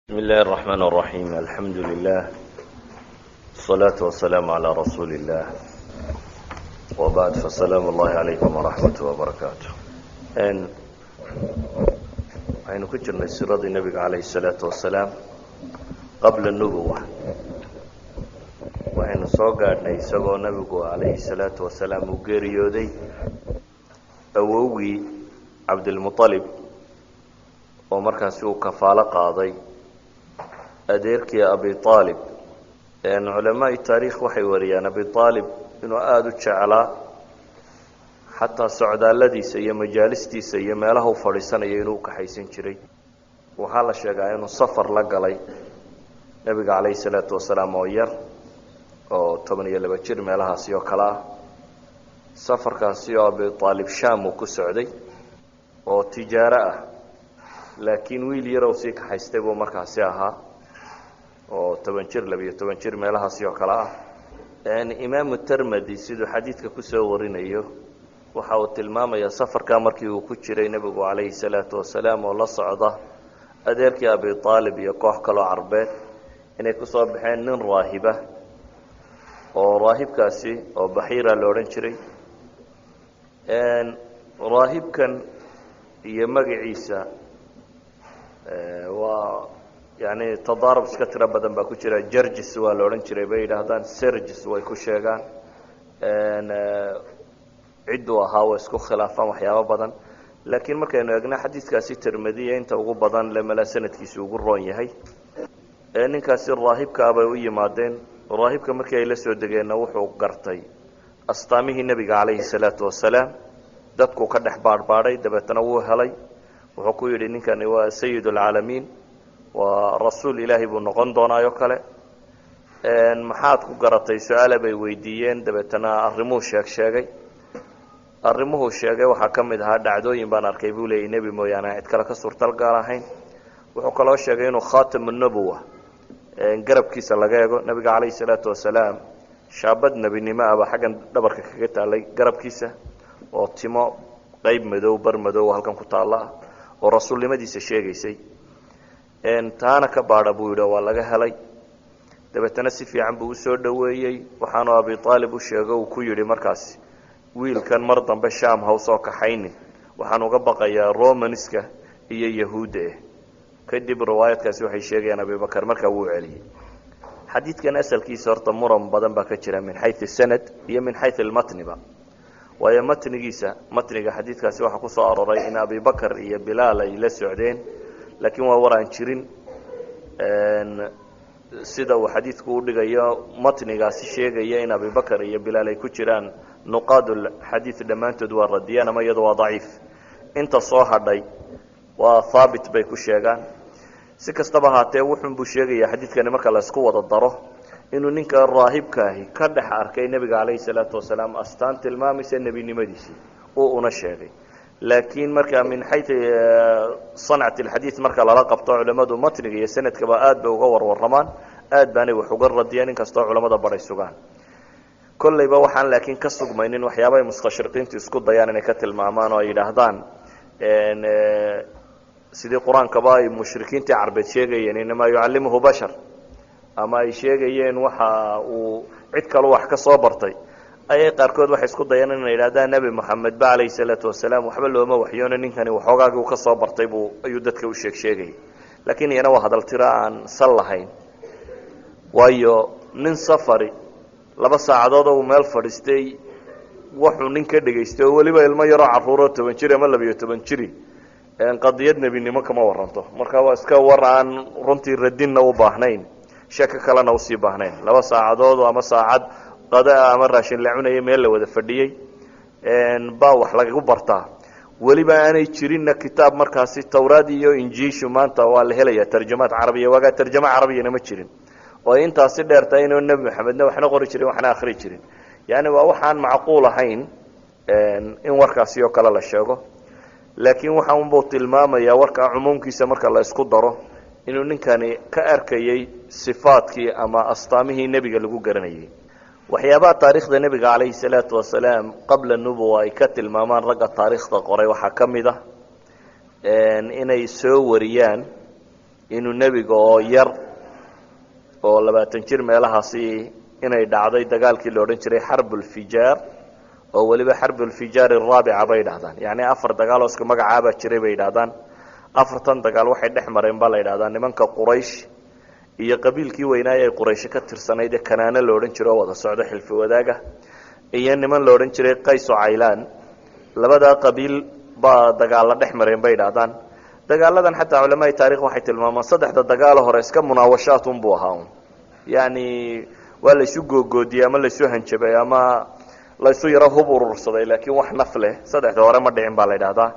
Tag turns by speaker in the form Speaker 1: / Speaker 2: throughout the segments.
Speaker 1: بسم الله الرحمن الرحيم، الحمد لله والصلاة والسلام على رsuuل الله وبعد، فسلام الlahi عalayكم ورaحمaته وبaرaكاته. Waxaynu ku jirnay siradii nebiga عalayه الصلاaةu وaسلاam qabla النubuوة. Waxaynu soo gaadhnay isagoo nebigu عalayhi الصلاaةu وaسلاam uu geeriyooday awowgii Cabdilmuطalib, oo markaasi uu kafaalo qaaday adeerkii Abi Aalib. Culamaai taarikh waxay wariyaan Abi Aalib inuu aada u jeclaa, xataa socdaalladiisa iyo majaalistiisa iyo meelaha u fadhiisanayo inuu ukaxaysan jiray. Waxaa la sheegaa inuu safar la galay nebiga calayhi salaatu wasalaam oo yar, oo 12 jir meelahaasi oo kale ah. Safarkaasi oo Abi Aalib Sham uu ku socday oo tijaaro ah, laakiin wiil yarow sii kaxaystay buu markaasi ahaa, oo 10 jir, 12 jir meelahaasi oo kale ah. Imaamu Termedi siduu xadiidka kusoo warinayo, waxa uu tilmaamayaa safarkaa markii uu ku jiray nebigu calayhi salaatu wasalaam oo la socda adeerkii Abi Aalib iyo koox kaloo Carbeed inay kusoo baxeen nin raahiba, oo raahibkaasi oo Baxiira la odhan jiray. Raahibkan iyo magaciisa waa yani tadaarub iska tiro badan baa ku jira. Jerges waa la odhan jiray bay yidhaahdaan, Serges way ku sheegaan, cidduu ahaa way isku khilaafaan waxyaabo badan. Laakiin markaynu eegno xadiidkaasi Termediya, inta ugu badan lemala sanadkiisu ugu roon yahay, ninkaasi raahibkaa bay u yimaadeen. Raahibka markii ay la soo degeenna, wuxuu gartay astaamihii nebiga calayhi salaatu wasalaam. Dadku ka dhex baadhbaadhay, dabeetana wuu helay. Wuxuu ku yidhi, "Ninkani waa sayid alcaalamiin, waa rasuul Ilaahay buu noqon doonaayo kale, maxaad ku garatay?" Su-aala bay weydiiyeen. Dabeetana arrimuu sheeg sheegay. Arrimuhuu sheegay waxaa ka mid ahaa, "Dhacdooyin baan arkay," buu leeyay, "nebi mooyaane cid kale ka suurtalgaal ahayn." Wuxuu kaloo sheegay inuu khaatamu nubuwa garabkiisa laga eego. Nebiga calayhi salaatu wasalaam shaabad nebinimo ah baa xaggan dhabarka kaga taalay garabkiisa, oo timo qeyb madow, bar madow halkan ku taalla ah, oo rasuulnimadiisa sheegaysay. "Taana ka baadha," buu yidhi. Waa laga helay. Dabeetana si fiican buu usoo dhoweeyey. Waxaanu Abi Aalib u sheego uu ku yidhi markaasi, "Wiilkan mar dambe Sham ha usoo kaxaynin, waxaan uga baqayaa Romanska iyo Yahuudda." Kadib riwaayadkaasi waxay sheegayaan Abibakar markaa wuu celiyey. Xadiidkan asalkiisa horta muran badan baa ka jira min xayu sanad iyo min xayu almatniba, waayo matnigiisa, matniga xadiidkaasi waxaa kusoo aroray in Abibakar iyo Bilaal ay la socdeen, laakiin waa war aan jirin. Sida uu xadiidku udhigayo matnigaasi sheegaya in Abibakar iyo Bilaal ay ku jiraan, nuqaad xadiid dhammaantood waa radiyaan ama iyado waa daciif. Inta soo hadhay waa haabit bay ku sheegaan. Si kastaba haatee, wuxun buu sheegaya xadiidkani marka la isku wada daro inuu ninka raahibkaahi ka dhex arkay nebiga calayhi salaatu wasalaam astaan tilmaamaysa nebinimadiisii uu una sheegay. Laakiin marka min xayu sancat alxadiid marka lala qabto, culamadu matniga iyo sanadkaba aad bay uga warwaramaan, aad baanay wax uga radiyeen, inkastoo culamada baray sugaan kollayba. Waxaan laakiin ka sugmaynin waxyaaba ay mustashriqiintu isku dayaan inay ka tilmaamaan oo ay yidhaahdaan sidii Qur-aankaba ay mushrikiintii Carbeed sheegayeen "innamaa yucallimuhu bashar", ama ay sheegayeen waxa uu cid kalu wax ka soo bartay, ayay qaarkood waxay isku dayaan inay yidhahdaan Nebi Moxamed ba calayhi salaatu wasalaam waxba looma waxyoona, ninkani waxoogaagii uu ka soo bartay buu ayuu dadka u sheeg sheegayay. Laakiin iyana waa hadal tiro aan sal lahayn, waayo nin safari 2 saacadood oo uu meel fadhiistay wuxuu nin ka dhegaystay, oo weliba ilmo yaroo carruuroo 10 jir ama 12 jiri, qadiyad nebinimo kama waranto. Marka waa iska war aan runtii radinna u baahnayn, sheeko kalena usii baahnayn. 2 saacadood ama saacad qadaa ama raashin la cunayay, meel la wada fadhiyey baa wax lagagu bartaa. Weliba aanay jirinna kitaab markaasi Tawraad iyo Injiishu maanta waa la helaya tarjamaad carabiya, waagaa tarjamo carabiyana ma jirin, oo ay intaasi dheertahay inuu Nebi Maxamedna waxna qori jirin, waxna akri jirin. Yani waa waxaan macquul ahayn in warkaasi oo kale la sheego. Laakiin waxa unbuu tilmaamayaa warkaa cumuumkiisa marka la isku daro inuu ninkani ka arkayey sifaadkii ama astaamihii nebiga lagu garanayay. Waxyaabaha taariikhda nebiga calayhi salaatu wasalaam qabla nubuwa ay ka tilmaamaan ragga taariikhda qoray waxaa ka mid ah inay soo wariyaan. Inuu nebiga oo yar oo 20 jir meelahaasi inay dhacday dagaalkii la odhan jiray xarbulfijaar, oo weliba xarbulfijaar araabica bay idhahdaan. Yacni 4 dagaal oo isku magacaabaa jiray bay idhahdaan. 4tan dagaal waxay dhex mareen baa la yidhahdaa nimanka Quraysh iyo qabiilkii weynaay ay Quraysh ka tirsanayd ee Kanaane la odhan jiray oo wada socdo xilfi wadaaga, iyo niman la odhan jiray Qays oo Caylaan. Labadaa qabiil baa dagaalla dhex mareen bay idhahdaan. Dagaaladan xataa culamaai taarikh waxay tilmaamaan 3da dagaalo hore iska munaawashaat unbuu ahaa un, yacni waa laysu googoodiyey ama laysu hanjabay ama laysu yaro hub urursaday, laakiin wax naf leh 3da hore ma dhicin baa la yidhahdaa.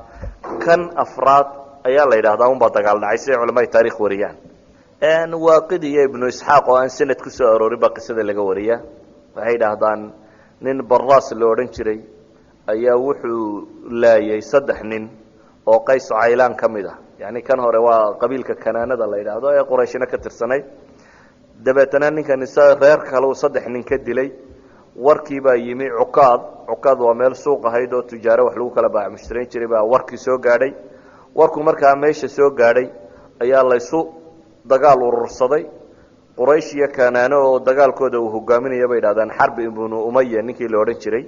Speaker 1: Kan afraad ayaa la yidhahdaa unbaa dagaal dhacay, siday culamaai taarikh wariyaan. Waaqidi iyo Ibnu Isxaaq oo aan sanad ku soo aroorin baa qisada laga wariyaa. Waxay yidhaahdaan nin Baraas la odhan jiray ayaa wuxuu laayay 3 nin oo Qays Caylaan ka mid ah. Yacni kan hore waa qabiilka Kanaanada la yidhaahdo ee Qurayshina ka tirsanayd. Dabeetana ninkan isa reer kale uu 3 nin ka dilay. Warkii baa yimi Cukaad. Cukaad waa meel suuq ahayd oo tujaaro wax lagu kala baac mushtarayn jiray baa warkii soo gaadhay. Warku markaa meesha soo gaadhay ayaa laysu dagaal urursaday Quraysh iyo Kanaano oo dagaalkooda uu hogaaminaya bay yidhahdaan Xarbi Ibnu Umaya ninkii la odhan jiray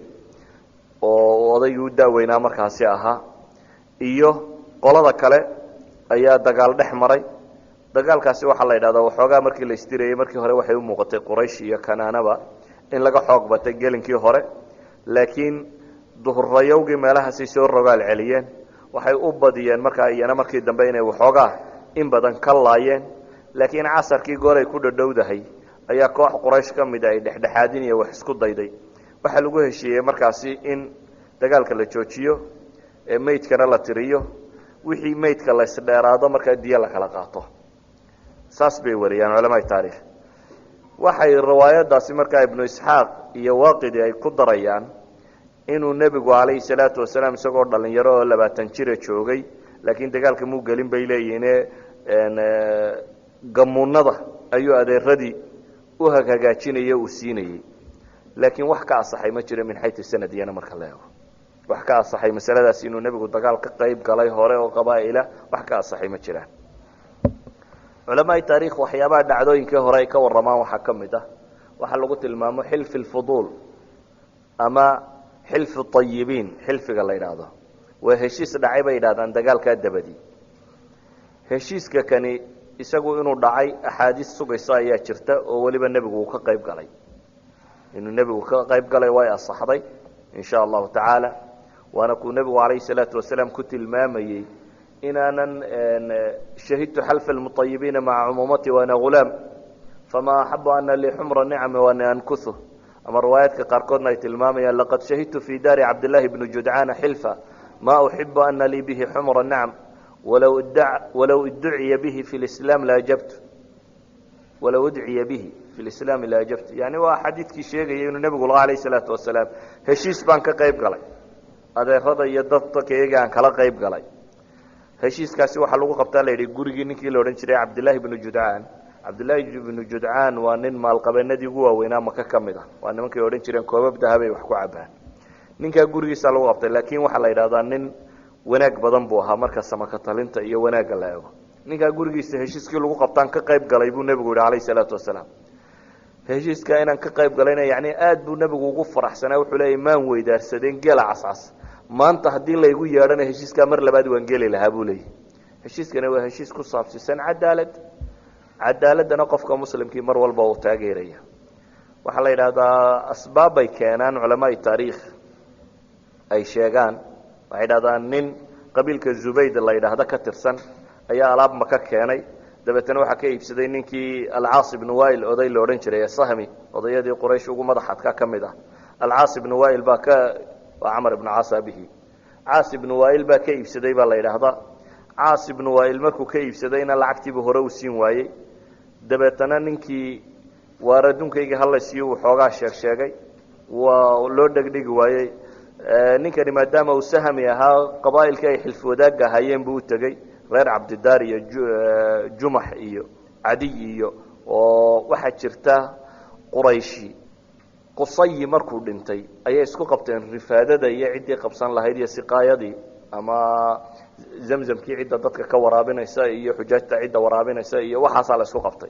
Speaker 1: oo odaygii u daaweynaa markaasi ahaa, iyo qolada kale ayaa dagaal dhex maray. Dagaalkaasi waxaa la yidhahdaa waxoogaa markii la isdirayay markii hore waxay u muuqatay Quraysh iyo Kanaanaba in laga xoog batay gelinkii hore, laakiin duhurrayowgii meelahaasay soo rogaal celiyeen. Waxay u badiyeen markaa iyana markii dambe inay waxoogaa in badan ka laayeen, laakiin casarkii goor ay ku dhadhowdahay ayaa koox Quraysh ka mid ay dhexdhexaadinaya wax isku dayday. Waxaa lagu heshiiyey markaasi in dagaalka la joojiyo ee meydkana la tiriyo, wixii meydka la isdheeraado markaa diyo la kala qaato. Saas bay wariyaan culamaai taarikh. Waxay riwaayadaasi markaa Ibnu Isxaaq iyo Waaqidi ay ku darayaan inuu nebigu calayhi salaatu wasalaam isagoo dhalinyaro oo 20 jira joogay, laakiin dagaalka muu gelin bay leeyihiine, gamuunada ayuu adeeradii u haghagaajinayay uu siinayey. Laakiin wax ka asaxay ma jiro min xaytu sanad iyana marka la eego. Wax ka asaxay masaladaasi inuu nebigu dagaal ka qayb galay hore oo qabaa'ila wax ka asaxay ma jiraan. Culamaai taarikh waxyaabaha dhacdooyinkii hore ay ka warramaan waxaa ka mid ah waxaa lagu tilmaamo xilfi alfuduul ama xilfi ayibiin, xilfiga la yidhaahdo. Waa heshiis dhacay bay yidhahdaan dagaalkaa dabadii. Heshiiska kani isagu inuu dhacay axaadiis sugaysa ayaa jirta oo weliba nebigu uu ka qayb galay. Inuu nebigu ka qayb galay way asaxday in sha Allahu tacaala, waana kuu nebigu calayhi salaatu wasalaam ku tilmaamayey inaanan shahidtu xalfa almutayibiina maca cumuumati waana ghulaam, fama axabu ana lii xumra nicami waana ankuhu. Ama riwaayaadka qaarkoodna ay tilmaamayaan laqad shahidtu fii daari Cabdillaahi bni Judcaana xilfa ma uxibu ana lii bihi xumra nicam, walow idduciya bihi fi lislaam la ajabtu, walow udciya bihi fi lislaami la ajabtu. Yani waa xadiidkii sheegayay inuu nebigu lahaa alayh salaatu wasalaam heshiis baan ka qayb galay, adeerada iyo dadka iyaga aan kala qayb galay. Heshiiskaasi waxaa lagu qabtaa la yidhi gurigii ninkii la odhan jiray Cabdillaahi bnu Judcaan. Cabdillaahi bnu Judcaan waa nin maalqabeenadii ugu waaweynaa Maka ka mid ah, waa nimankay odhan jireen koobab dahabay wax ku cabaan. Ninkaa gurigiisaa lagu qabtay, laakiin waxaa la yidhahdaa nin wanaag badan buu ahaa marka samaka talinta iyo wanaagga la eego. Ninkaa gurigiisa heshiiskii lagu qabtaan ka qayb galay buu nebigu yidhi calayhi salaatu wasalaam. Heshiiskaa inaan ka qayb galayna yacni aad buu nebigu ugu faraxsanaa. Wuxuu leeyay maan weydaarsadeen geela cascas, maanta haddii laygu yeedhana heshiiskaa mar labaad waan geli lahaa buu leeyahy. Heshiiskani waa heshiis ku saabsiisan cadaalad, cadaaladdana qofka muslimkii mar walba uu taageeraya. Waxaa la yidhahdaa asbaab bay keenaan culamaai taariikh ay sheegaan. Waxay yidhahdaan nin qabiilka Zubayd la yidhaahdo ka tirsan ayaa alaab Maka keenay, dabeetana waxaa ka iibsaday ninkii Alcaas ibnu Wail oday la odhan jiray ee Sahmi, odayadii Quraysh ugu madaxadka ka mid ah. Alcaas ibnu Wail baa ka, waa Camar ibnu Caas aabihii, Caas ibnu Wail baa ka iibsaday baa la yidhaahdaa. Caas ibnu Wail markuu ka iibsadayna lacagtiibu hore u siin waayey. Dabeetana ninkii waar adduunkayga halaysiiyo waxoogaa sheeg sheegay, waa loo dhegdhegi waayey. Ninkani maadaama uu sahmi ahaa qabaa'ilkii ay xilfi wadaagga ahaayeen buu u tegey, reer Cabdidaar iyo Jumax iyo Cadiy iyo oo waxaa jirta Qurayshi Qusayi markuu dhintay ayay isku qabteen rifaadada iyo ciddii qabsan lahayd iyo siqaayadii ama Zamzamkii cidda dadka ka waraabinaysa iyo xujaajta cidda waraabinaysa iyo waxaasaa la isku qabtay.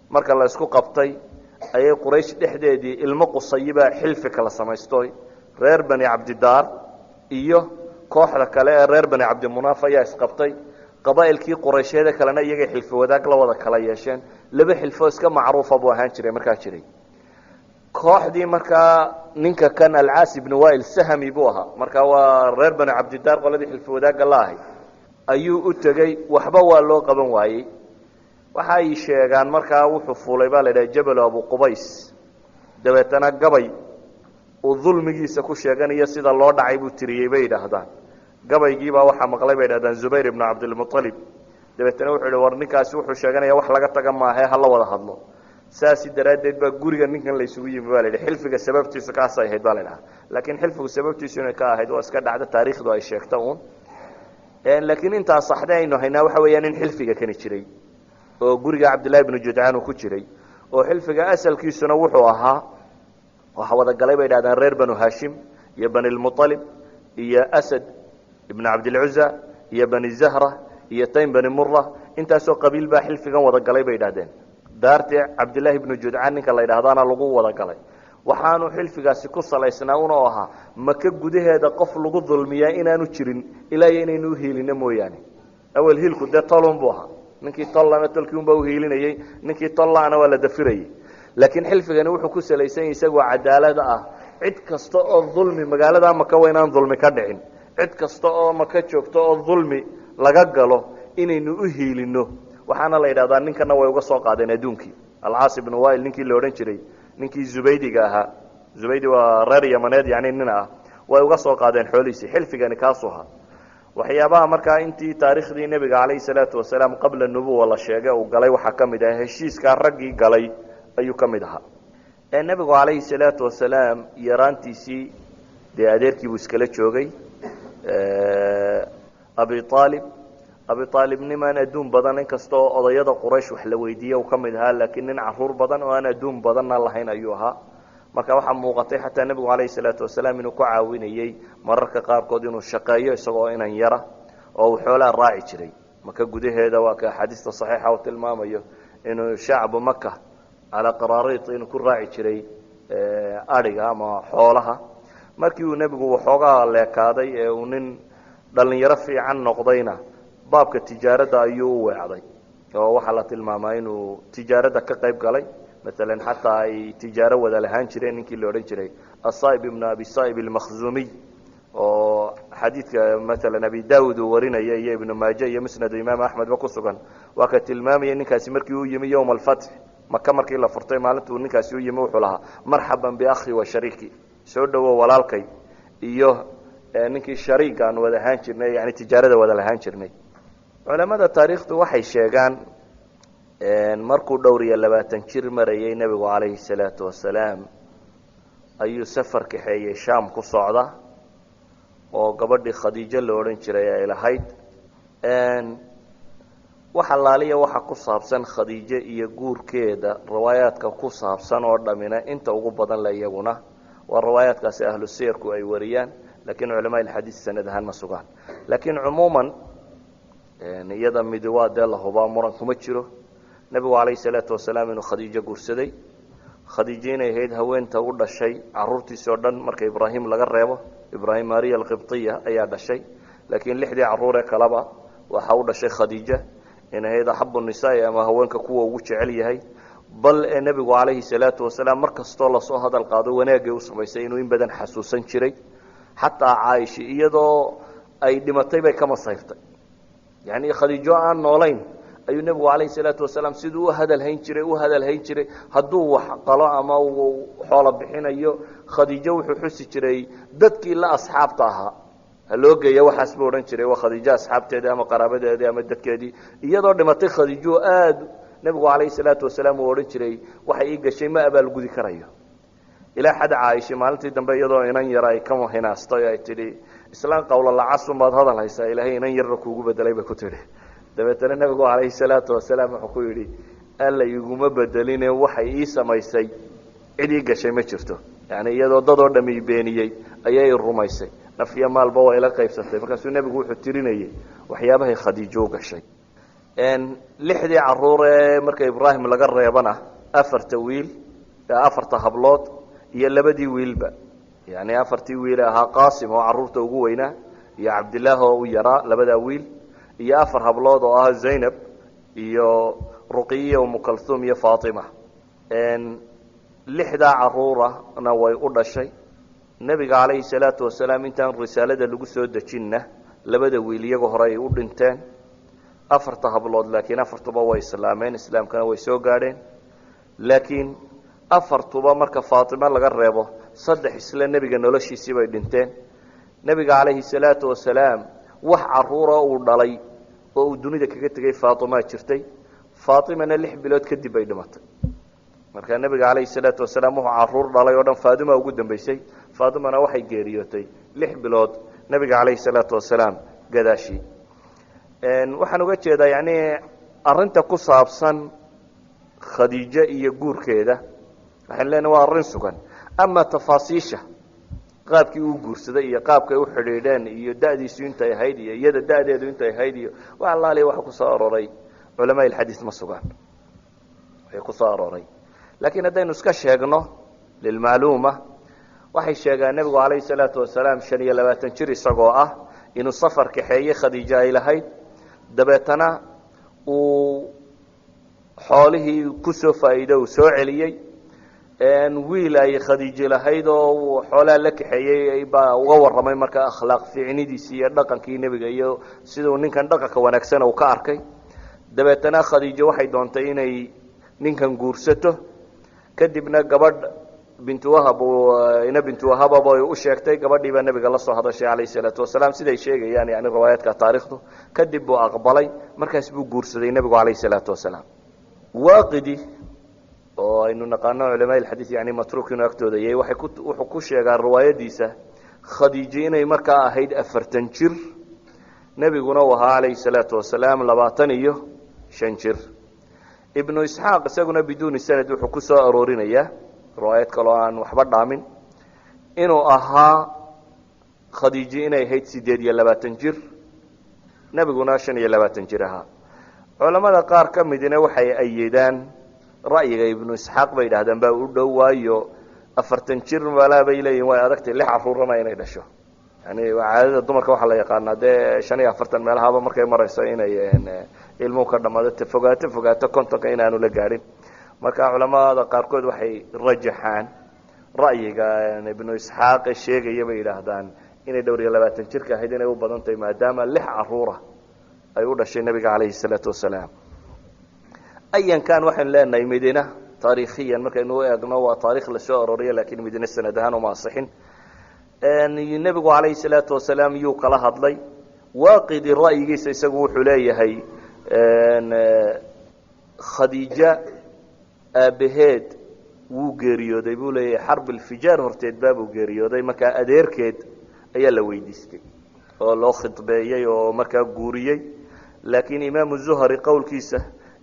Speaker 1: Marka la isku qabtay ayay Quraysh dhexdeedii ilmo Qusayibaa xilfi kala samaystoy. Reer Bani Cabdidaar iyo kooxda kale ee reer Bani Cabdimunaaf ayaa isqabtay. Qabaa'ilkii Quraysheede kalena iyagay xilfi wadaag la wada kala yeesheen. Laba xilfoo iska macruufa buu ahaan jiray. Markaa jiray kooxdii markaa ninka kan Alcaas ibnu Wail Sahami buu ahaa, markaa waa reer Bani Cabdidaar qoladii xilfi wadaagga la ahay ayuu u tegey. Waxba waa loo qaban waayey. Waxa ay sheegaan markaa wuxuu fuulay baa la idhaha Jabalu Abu Qubays, dabeetana gabay uu dulmigiisa ku sheeganayo sida loo dhacay buu tiriyey bay yidhaahdaan. Gabaygiibaa waxaa maqlay bay yidhahdaan Zubayr ibnu Cabdilmualib. Dabeetana wuxuu yihi, war ninkaasi wuxuu sheeganaya wax laga taga maahae, hala wada hadlo. Saasi daraaddeed baa guriga ninkan la isugu yimi ba la yidhi. Xilfiga sababtiisu kaasay ahayd baa la idhaha, laakiin xilfigu sababtiisu inay ka ahayd waa iska dhacdo taariikhdu ay sheegta uun. Laakiin intaa saxde aynu haynaa waxa weeyaan in xilfiga kani jiray oo guriga Cabdillahi ibnu Judcaan uu ku jiray, oo xilfiga asalkiisuna wuxuu ahaa waxa wada galay bay idhahdaan reer Banu Hashim iyo Bani Lmualib iyo Asad ibnu Cabdilcuza iyo Bani Zahra iyo Taym Bani Mura. Intaasoo qabiil baa xilfigan wada galay bay idhahdeen. Daartii Cabdillaahi ibnu Judcaan ninka la yidhahdaana lagu wada galay. Waxaanu xilfigaasi ku salaysnaa una oo ahaa Maka gudaheeda qof lagu dulmiyaa inaanu jirin ilaa iyo inaynu uhiilino mooyaane. Awel hiilku dee tolun buu ahaa, ninkii tollana tolkii unbaa uhiilinayey, ninkii tollaana waa la dafirayey. Laakiin xilfigani wuxuu ku salaysan yahay isagoo cadaalada ah, cid kasta oo dulmi magaalada Maka waa inaan dulmi ka dhicin, cid kasta oo Maka joogto oo dulmi laga galo inaynu u hiilino. Waxaana la yidhahdaa ninkana way uga soo qaadeen adduunkii Alcaas ibnu Wail, ninkii la odhan jiray, ninkii Zubaydiga ahaa. Zubaydi waa reer Yamaneed, yani nin ah, way uga soo qaadeen xoolihiisii. Xilfigani kaasuu ahaa. Waxyaabaha markaa intii taariikhdii nebiga calayhi salaatu wasalaam qabla nubuwa la sheegay uu galay waxaa ka mid ah heshiiskaa raggii galay ayuu ka mid ahaa. Ee nebigu calayhi salaatu wasalaam yaraantiisii dee adeerkii buu iskala joogay Abi Aalib. Abi Aalib nimaan adduun badan, inkastoo odayada Quraysh wax la weydiiye uu ka mid ahaa, laakiin nin caruur badan oo aan adduun badanna lahayn ayuu ahaa. Marka waxaa muuqatay xataa nebigu calayhi salaatu wasalaam inuu ku caawinayey mararka qaarkood inuu shaqeeyo isagoo inan yara, oo uu xoolaha raaci jiray Maka gudaheeda. Waa ka axaadiista saxiixa uu tilmaamayo inuu shacbu Maka calaa qaraariit inuu ku raaci jiray adhiga ama xoolaha. Markii uu nebigu waxoogaa leekaaday ee uu nin dhalinyaro fiican noqdayna, baabka tijaaradda ayuu u weecday, oo waxaa la tilmaamaa inuu tijaaradda ka qayb galay. Maalan xataa ay tijaaro wada lahaan jireen ninkii la odhan jiray Asaib ibnu Abi Saib Almakhzumiy, oo xadiidka maalan Abi Daawud uu warinaya iyo Ibnu Maaje iyo Musnadu Imaam Axmedba ku sugan, waa ka tilmaamaya ninkaasi markii uu yimi yowma alfatx, Maka markii la furtay, maalintuu ninkaasi u yimi wuxuu lahaa, "Marxaban biakhi wa shariiki, soo dhowo walaalkay iyo ninkii shariiga aan wada ahaan jirnay," yani tijaarada wada lahaan jirnay. Culamada taariikhdu waxay sheegaan markuu dhowr iyo 20 jir marayay nebigu calayhi salaatu wasalaam ayuu safar kaxeeyey Shaam ku socda, oo gabadhii Khadiijo la odhan jiray ay lahayd. Wax allaaliya waxa ku saabsan Khadiijo iyo guurkeeda riwaayaadka ku saabsan oo dhamina inta ugu badan le iyaguna waa riwaayaadkaasi ahlu siyarku ay wariyaan, lakiin culamaa ilxadiis sanad ahaan ma sugaan. Laakiin cumuuman iyada midi waa dee la hubaa, muran kuma jiro nebigu calayhi salaatu wasalaam inuu Khadiijo guursaday. Khadiijo inay ahayd haweenta u dhashay caruurtiisi oo dhan marka Ibraahim laga reebo. Ibraahim Maariya Alqibtiya ayaa dhashay, laakiin lixdii carruur ee kaleba waxa u dhashay Khadiija. In ahayd axabu nisaai ama haweenka kuwa ugu jecel yahay, bal ee nebigu calayhi salaatu wasalaam mar kastoo lasoo hadal qaado wanaagay u samaysay inuu in badan xasuusan jiray. Xataa Caaisha iyadoo ay dhimatay bay ka masayrtay, yacni Khadiijo aan noolayn ayuu nebigu calayhi salaatu wasalaam siduu u hadal hayn jiray u hadal hayn jiray. Hadduu wax qalo ama uu xoolo bixinayo, Khadiijo wuxuu xusi jiray dadkii la asxaabta ahaa ha loo geeya, waxaas buu odhan jiray, waa Khadiijo asxaabteedii ama qaraabadeedii ama dadkeedii. Iyadoo dhimatay Khadiijo aad nebigu calayhi salaatu wasalaam uu odhan jiray, waxay ii gashay ma abaalgudi karayo. Ilaa xad Caaisha maalintii dambe iyadoo inan yara ay ka hinaastay ay tidhi, "Islaan qawlalacasun baad hadal haysaa, Ilaahay inan yarna kuugu bedelay," bay ku tidhi. Dabeetana nebigu calayhi salaatu wasalaam wuxuu ku yidhi, "Alla iguma bedeline, waxay ii samaysay cid ii gashay ma jirto, yani iyadoo dadoo dhami beeniyey ayay rumaysay." Naf iyo maalba waa ila qaybsatay. Markaasuu nebigu wuxuu tirinayey waxyaabahay Khadiijo u gashay. Lixdii caruur ee marka Ibraahim laga reebana, afarta wiil, afarta hablood iyo labadii wiilba, yani afartii wiil ahaa Qaasim oo caruurta ugu weynaa iyo Cabdillaah oo u yaraa, labadaa wiil iyo afar hablood oo ah Zaynab iyo Ruqiya, Umukalthum iyo Faatima. Lixdaa caruurana way u dhashay nebiga calayhi salaatu wasalaam. Intaan risaalada lagu soo dejinna labada wiil iyaga hore ay u dhinteen, afarta hablood laakiin afartuba way islaameen, islaamkana way soo gaadheen. Laakiin afartuba marka Faatima laga reebo, saddex isla nebiga noloshiisii bay dhinteen. Nebiga calayhi salaatu wasalaam wax caruura uu dhalay oo uu dunida kaga tegay Faatimaa jirtay. Faatimana 6 bilood kadib bay dhimatay. Marka nebiga calayhi salaatu wasalaam wuxuu caruur dhalay oo dhan Faatima ugu dambeysay. Faatimana waxay geeriyootay 6 bilood nebiga calayhi salaatu wasalaam gadaashii. Waxaan uga jeedaa, yani, arrinta ku saabsan Khadiijo iyo guurkeeda, waxaan leenahay waa arrin sugan. Ama tafaasiisha qaabkii uu guursaday iyo qaabkay u xidhiidheen iyo da'diisu intay ahayd iyo iyada da'deedu intay ahayd iyo wax allaaliya waxa kusoo arooray culamaa ilxadiis ma sugaan waxay kusoo arooray. Laakiin haddaynu iska sheegno lilmacluuma, waxay sheegaan nebigu calayhi salaatu wasalaam 25 jir isagoo ah inuu safar kaxeeyey Khadiijo ay lahayd, dabeetana uu xoolihii kusoo faa'iido uu soo celiyey. Wiil ay Khadiijo lahayd oo uu xoolaha la kaxeeyey baa uga warramay marka akhlaaq fiicnidiisii iyo dhaqankii nebiga iyo siduu ninkan dhaqanka wanaagsan uu ka arkay. Dabeetana Khadiijo waxay doontay inay ninkan guursato. Kadibna gabadh Bintu Wahab, ina Bintu Wahababa u sheegtay. Gabadhii baa nebiga la soo hadashay calayhi salaatu wasalaam, siday sheegayaan yani riwaayaadka taarikhdu. Kadib buu aqbalay, markaas buu guursaday nebigu calayhi salaatu wasalaam. Waaqidi oo aynu naqaano culamaa ilxadiis, yani matruuk inuu agtooda yahay, waxay ku wuxuu ku sheegaa riwaayadiisa Khadiijo inay markaa ahayd 40 jir, nebiguna uu ahaa calayhi salaatu wasalaam 25 jir. Ibnu Isxaaq isaguna biduuni sanad wuxuu ku soo aroorinayaa riwaayad kaloo aan waxba dhaamin inuu ahaa Khadiijo inay ahayd 28 jir, nebiguna 25 jir ahaa. Culamada qaar ka midina waxay ayidaan ra'yiga Ibnu Isxaaq, bay yidhahdeen baa u dhow, waayo 40 jir malaa bay leeyihin way adagtay lix caruurana inay dhasho. Yani caadada dumarka waxaa la yaqaanaa dee 45 meelahaaba markay marayso inay ilmuhu ka dhamaado, te fogaato fogaato 50-ka inaanu la gaadhin. Marka culamada qaarkood waxay rajaxaan ra'yiga Ibnu Isxaaq ee sheegaya, bay yidhaahdaan, inay dhowr iyo labaatan jirka ahayd inay u badan tahay, maadaama lix caruura ay u dhashay nebiga calayhi salaatu wasalaam. Ayankan waxaynu leenahay midina taarikhiyan markaynu u eegno waa taarikh lasoo arooriya, lakin midina sanad ahaan uma asixin. Nebigu calayhi salaatu wasalaam yuu kala hadlay? Waaqidi ra'yigiisa isagu wuxuu leeyahay Khadiija aabbaheed wuu geeriyooday, buu leeyahay, xarb ilfijaar horteed baabuu geeriyooday. Markaa adeerkeed ayaa la weydiistay oo loo khidbeeyey oo markaa guuriyey. Laakiin Imaamu Zuhri qowlkiisa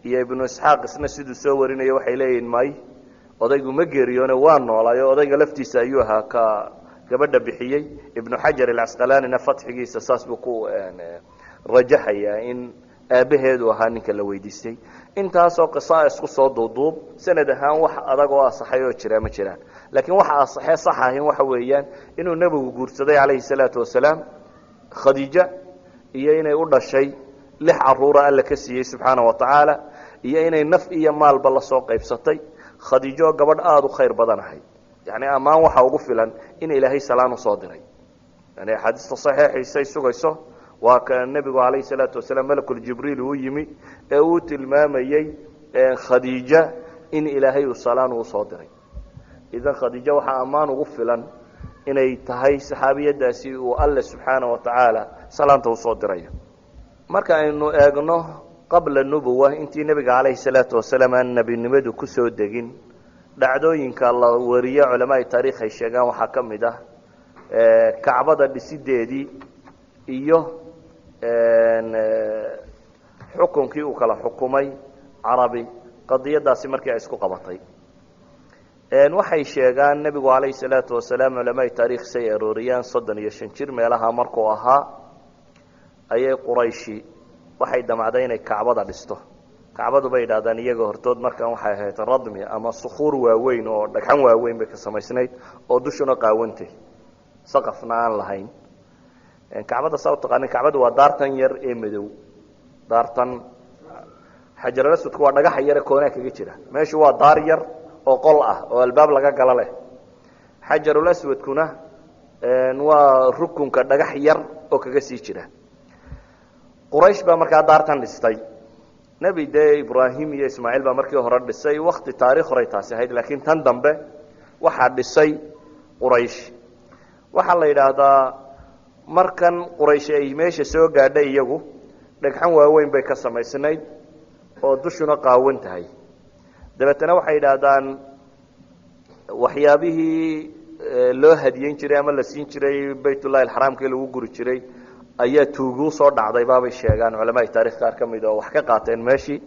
Speaker 1: iyo Ibnu Isxaaq isna siduu soo warinayo waxay leeyihin may, odaygu ma geeriyoone, waa noolaayo, odayga laftiisa ayuu ahaa ka gabadha bixiyey. Ibnu Xajar Alcasqalaanina fatxigiisa saas buu ku rajaxayaa in aabbaheedu ahaa ninka la weydiistay. Intaasoo qisaa isku soo duuduub, sanad ahaan wax adag oo asaxay oo jiraa ma jiraan. Laakiin waxa asaxee sax ahin waxa weeyaan inuu nebigu guursaday calayhi salaatu wasalaam Khadiija, iyo inay u dhashay lix caruura Alla ka siiyey subxaana wa tacaala, iyo inay naf iyo maalba lasoo qaybsatay. Khadiijo oo gabadh aada u khayr badan ahayd, yacni ammaan waxa ugu filan in Ilaahay salaan usoo diray. Yani axaadiista saxiixiisay sugayso waa ka nebigu calayhi salaatu wasalaam malakuljibriil uu yimi ee uu tilmaamayey Khadiija in Ilaahay uu salaan uu soo diray. Idan Khadiijo waxaa ammaan ugu filan inay tahay saxaabiyadaasi uu Alle subxaana wa tacaala salaanta usoo dirayo. Marka aynu eegno qabla nubuwa, intii nebiga calayhi salaatu wasalaam aan nebinimadu kusoo degin, dhacdooyinka la wariyo culamaai taarikh ay sheegaan waxaa ka mid ah Kacbada dhisideedii iyo xukunkii uu kala xukumay Carabi qadiyadaasi markii ay isku qabatay. Waxay sheegaan nebigu calayhi salaatu wasalaam, culamaai taarikh say arooriyaan, 35 jir meelaha markuu ahaa ayay Qurayshi waxay damacday inay Kacbada dhisto. Kacbadu bay yidhahdaan iyaga hortood markan waxay ahayd radmi ama sukuur waaweyn oo dhagxan waaweyn bay ka samaysnayd oo dushuna qaawantay, saqafna aan lahayn. Kacbada saa utaqaanin, kacbadu waa daartan yar ee madow, daartan xajarulaswadku waa dhagaxa yare koonaa kaga jira. Meeshu waa daar yar oo qol ah oo albaab laga galo leh. Xajarulaswadkuna waa rukunka dhagax yar oo kaga sii jira. Quraysh baa markaa daartan dhistay. Nebi dee Ibraahim iyo Ismaaciil baa markii hore dhisay, wakti taarikh horay taasi ahayd, laakiin tan dambe waxaa dhisay Quraysh. Waxaa la yidhaahdaa markan Quraysh ay meesha soo gaadhay, iyagu dhagxan waaweyn bay ka samaysnayd oo dushuna qaawan tahay. Dabeetana waxay yidhaahdaan waxyaabihii loo hadiyeyn jiray ama la siin jiray Baytullahi alxaraamkii lagu guri jiray ayaa tuuguu soo dhacday baabay sheegaan culamaai taarikh qaar ka mid oo wax ka qaateen meeshii.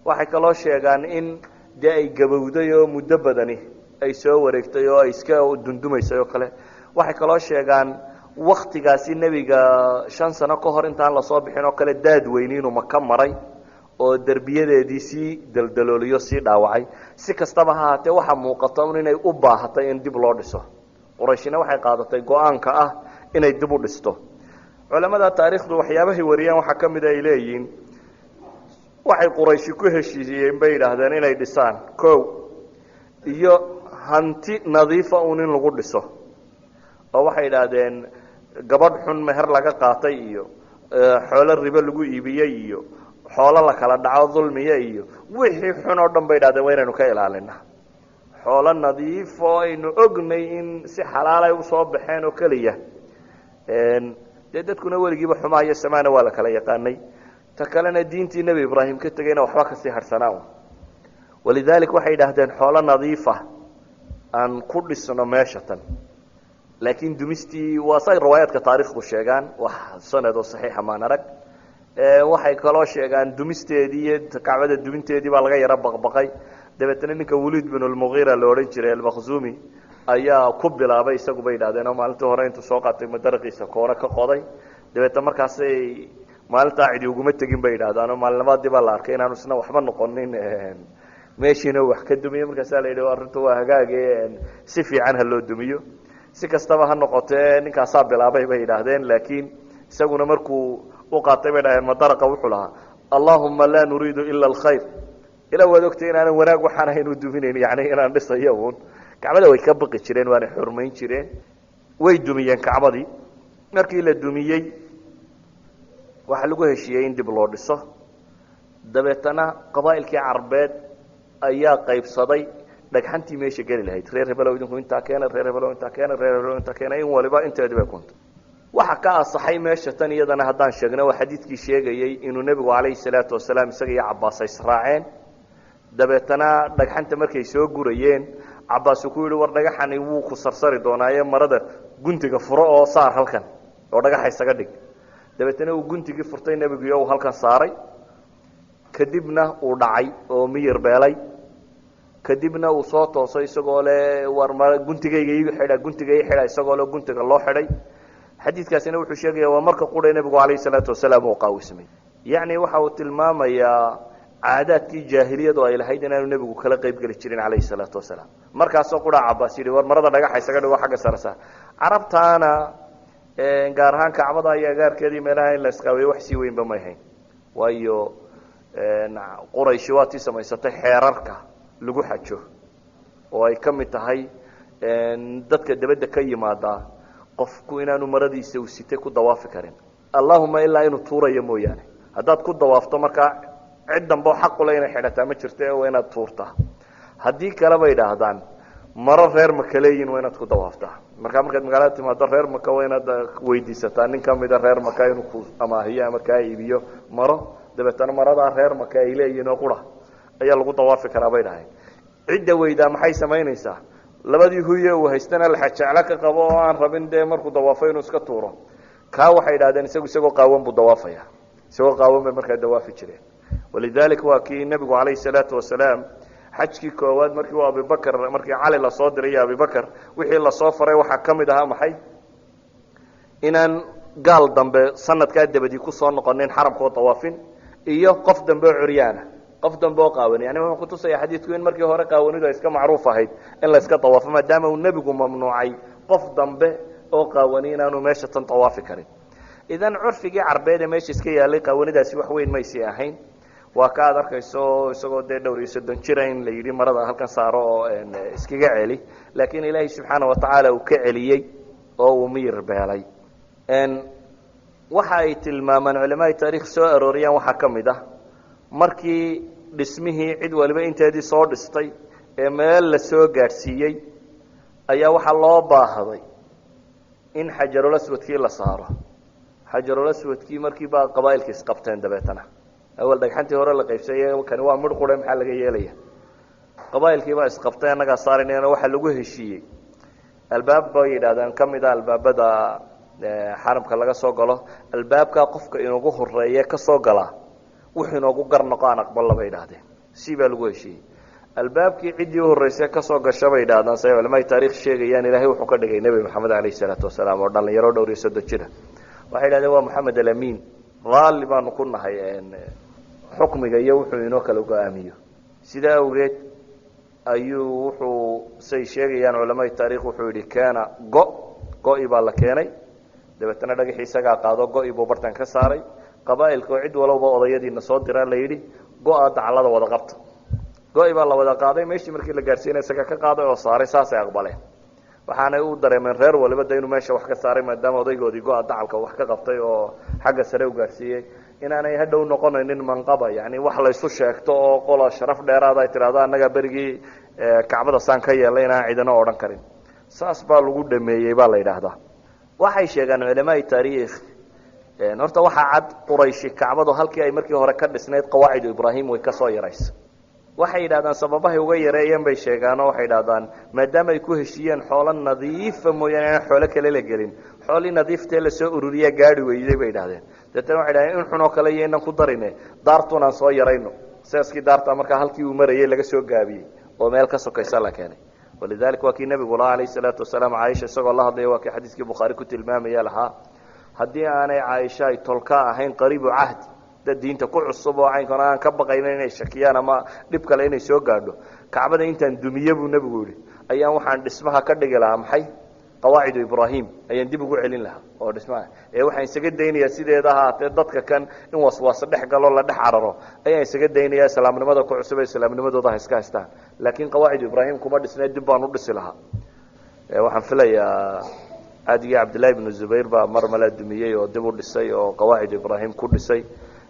Speaker 1: Waxay kaloo sheegaan in dee ay gabowday oo muddo badani ay soo wareegtay oo ay iska dundumaysay oo kale. Waxay kaloo sheegaan waktigaasi nebiga 5 sano ka hor intaan lasoo bixin oo kale daad weyni inuu Maka maray oo derbiyadeedii sii daldalooliyo, sii dhaawacay. Si kastaba ha haatee, waxaa muuqata un inay u baahatay in dib loo dhiso. Qurayshina waxay qaadatay go'aanka ah inay dib u dhisto. Culamada taariikhdu waxyaabahay wariyaan waxaa ka mida ay leeyihiin waxay Qurayshi ku heshiiyeen bay yidhaahdeen inay dhisaan ko iyo hanti nadiifa un in lagu dhiso, oo waxay yidhaahdeen gabadh xun meher laga qaatay iyo xoolo ribo lagu iibiyey iyo xoolo la kala dhaco dulmiye iyo wixii xun oo dhan bay yidhahdeen waa inaynu ka ilaalina, xoolo nadiif oo aynu ognay in si xalaalay usoo baxeen oo keliya. Dee dadkuna weligiiba xumaha iyo samaana waa la kala yaqaanay. Ta kalena diintii Nebi Ibraahim ka tegayna waxba kasii harhsanaa. Walidalik waxay yidhaahdeen xoolo nadiifa aan ku dhisno meesha tan. Laakiin dumistii waa say riwaayaadka taarikhdu sheegaan, wax sanad oo saxiixa maan arag. Waxay kaloo sheegaan dumisteedii iyo kacbada duminteedii baa laga yaro baqbaqay. Dabeetna ninka Waliid bin Lmugiira la odhan jiray Almakhzumi ayaa ku bilaabay isagu bay yidhahdeen, oo maalintii hore intuu soo qaatay madaraqiisa koore ka qoday. Dabeetna markaasay maalintaa cidi uguma tegin bay yidhahdaan, oo maalinnimadii baa la arkay inaanu isna waxba noqonin, meeshiina wax ka dumiyo. Markaasaa la yidhi arrintu waa hagaage, si fiican ha loo dumiyo. Si kastaba ha noqotee, ninkaasaa bilaabay bay yidhaahdeen. Laakiin isaguna markuu u qaatay bay dhahdeen madaraqa wuxuu lahaa: "Allahuma laa nuriidu ila alkhayr, ilaa waad ogtay inaanan wanaag waxaan ahayn u duminayn, yani inaan dhisayo uun." Kacbada way ka baqi jireen, waanay xurmayn jireen. Way dumiyeen kacbadii. Markii la dumiyey waxaa lagu heshiiyey in dib loo dhiso. Dabeetana qabaa'ilkii Carbeed ayaa qaybsaday dhagxantii meesha geli lahayd. Reer hebelow idinku intaa keena, reer hebelow intaa keena, reer hebelow intaa keena, in waliba inteedii bay kuntay. Waxa ka asaxay meesha tan iyadana haddaan sheegno waa xadiidkii sheegayey inuu nebigu calayhi salaatu wasalaam isaga iyo Cabaas ay israaceen. Dabeetana dhagxanta markay soo gurayeen Cabaas uu ku yihi: "War dhagaxani wuu ku sarsari doonaaye, marada guntiga furo oo saar halkan oo dhagaxa isaga dhig." Dabeetana uu guntigii furtay nebigu iyo uu halkan saaray, kadibna uu dhacay oo miyir beelay. Kadibna uu soo toosay isagoo le: "War m guntigayga ii xidha, guntiga ii xidha," isagoo le guntiga loo xidhay. Xadiidkaasina wuxuu sheegaya waa marka qura nebigu calayhi salaatu wasalaam uu qaawismay. Yacni waxa uu tilmaamayaa caadaadkii jaahiliyadu ay lahayd inaanu nebigu kala qayb geli jirin calayhi salaatu wasalaam. Markaasoo qura Cabaas yidhi: "War marada dhagaxa isaga dhigo, xagga sarasa." Carabtaana gaar ahaan kacbada iyo agaarkeedii meelaha in la isqaawiyo wax sii weynba may hayn, waayo Qurayshi waa tii samaysatay xeerarka lagu xajo oo ay ka mid tahay dadka debadda ka yimaadaa qofku inaanu maradiisa uu sitay ku dawaafi karin, allahuma ilaa inuu tuurayo mooyaane. Haddaad ku dawaafto markaa cid dambe oo xaqule inay xidhataa ma jirto, waa inaad tuurtaa. Haddii kale bay idhaahdaan maro reer Maka leeyihin waa inaad ku dawaaftaa. Markaa markaad magaalada timaado reer Maka waa inaad weydiisataa nin kamida reer Maka inuu ku amaahiyo ama kaa iibiyo maro. Dabeetana maradaa reer Maka ay leeyihiin oo qura ayaa lagu dawaafi karaa bay dhahayn. Cidda weydaa maxay samaynaysaa? Labadii huye uu haystana laxajeclo ka qabo oo aan rabin dee markuu dawaafo inuu iska tuuro, kaa waxay idhahdeen isagu isagoo qaawan buu dawaafaya. Isagoo qaawan bay markaa dawaafi jireen. Walidalik waa kii nebigu calayhi salaatu wasalaam Xajkii koowaad markii uu Abibakar, markii Cali lasoo diray iyo Abibakar, wixii lasoo faray waxaa ka mid ahaa maxay? Inaan gaal dambe sanadkaa dabadii kusoo noqonin xaramkoo dawaafin, iyo qof dambe oo curyaana, qof dambe oo qaawan. Yani wuxuu kutusaya xadiidku in markii hore qaawanidu ay iska macruuf ahayd in la iska dawaafo, maadaama uu nebigu mamnuucay qof dambe oo qaawani inaanu meesha tan dawaafi karin. Idan curfigii carbeed ee meesha iska yaalay qaawanidaasi wax weyn maysii ahayn. Waa ka aad arkayso isagoo dee dhowr iyo 30 jira in la yidhi marada halkan saaro oo iskaga celi, laakiin Ilaahay subxaana watacaala uu ka celiyey oo uu miyir beelay. Waxa ay tilmaamaan culamaai taarikh soo arooriyaan waxaa ka mid ah, markii dhismihii cid waliba inteedii soo dhistay ee meel la soo gaadhsiiyey, ayaa waxaa loo baahday in xajarulaswadkii la saaro. Xajarulaswadkii markii baa qabaa'ilka isqabteen. Dabeetana awal dhagxantii hore la qaybsay, kani waa midh qure, maxaa laga yeelaya? Qabaa'ilkii baa isqabtay, annagaa saaraynana. Waxaa lagu heshiiyey albaab bay yidhahdaan ka mid a albaabada xaramka laga soo galo. Albaabkaa qofka inoogu horeeye ka soo galaa wuxuu inoogu gar noqo aan aqbalna, bay idhahdeen. Si baa lagu heshiiyey. Albaabkii ciddii uhorreysay kasoo gasha, bay idhahdaan, say culamai taarikh sheegayaan, Ilaahay wuxuu ka dhigay Nebi Maxamed calayhi salaatu wasalaam oo dhalinyaro dhowr iyo 30 jira. Waxay idhahdeen waa Moxamed Alamiin, raalli baanu ku nahay xukmiga iyo wuxuu inoo kala go-aamiyo. Sidaa awgeed ayuu wuxuu, say sheegayaan culamai taarikh, wuxuu yidhi keena go. Go-i baa la keenay. Dabeetana dhagaxii isagaa qaado, go-i buu bartan ka saaray. Qabaa'ilka oo cid walowba odayadiina soo diraa la yidhi, go-a daclada wada qabta. Go-i baa la wada qaaday. Meeshii markii la gaadhsiinay isaga ka qaaday oo saaray. Saasay aqbaleen. Waxaanay u dareemeen reer waliba de inuu meesha wax ka saaray, maadaama odaygoodii go-a dacalka wax ka qabtay oo xagga sare u gaadhsiiyey, inaanay hadhow noqonaynin manqaba, yani wax laysu sheegto oo qola sharaf dheeraada ay tidhahdo annagaa berigii Kacbada saan ka yeelay, inaan cidina odhan karin. Saas baa lagu dhameeyey baa la yidhaahdaa. Waxay sheegaan culamaai taariikh, horta waxaa cad Qurayshi Kacbadu halkii ay markii hore ka dhisnayd qawaacidu Ibraahim way kasoo yaraysa. Waxay yidhahdaan sababahay uga yareeyeen bay sheegaanoo waxay idhahdaan maadaama ay ku heshiiyeen xoolo nadiifa mooyaane inaan xoolo kale la gelin, xoolii nadiiftee lasoo ururiyaa gaari weyday, bay idhahdeen. Deetana waxay dhahdeen in xunoo kale iyo inan ku darine, daartun aan soo yarayno. Seeskii daarta markaa halkii uu marayay laga soo gaabiyey oo meel ka sokaysa la keenay. Walidalika waa kii nebigu lahaa alayhi salaatu wasalaam, Caaisha isagoo la hadlaya, waa kii xadiiskii Bukhaari ku tilmaamaya lahaa, haddii aanay Caaisha ay tolka ahayn qariibu cahdi, dad diinta ku cusub oo caynkana aan ka baqayna inay shakiyaan ama dhib kale inay soo gaadho, Kacbada intaan dumiye, buu nebigu yihi, ayaan waxaan dhismaha ka dhigi lahaa maxay? Qawaacidu Ibraahim ayaan dib ugu celin lahaa oo dhismaha ee waxaan isaga daynayaa sideeda ahaatee. Dadka kan in waswaase dhex galo, la dhex cararo ayaan isaga daynayaa. Islaamnimada ku cusub ee islaamnimadooda ha iska haystaan, laakiin qawaacidu Ibraahim kuma dhisnee, dib baan u dhisi lahaa. Waxaan filayaa caadigii Cabdillahi ibnu Zubayr baa mar malaa dumiyey oo dib u dhisay oo qawaacidu Ibraahim ku dhisay,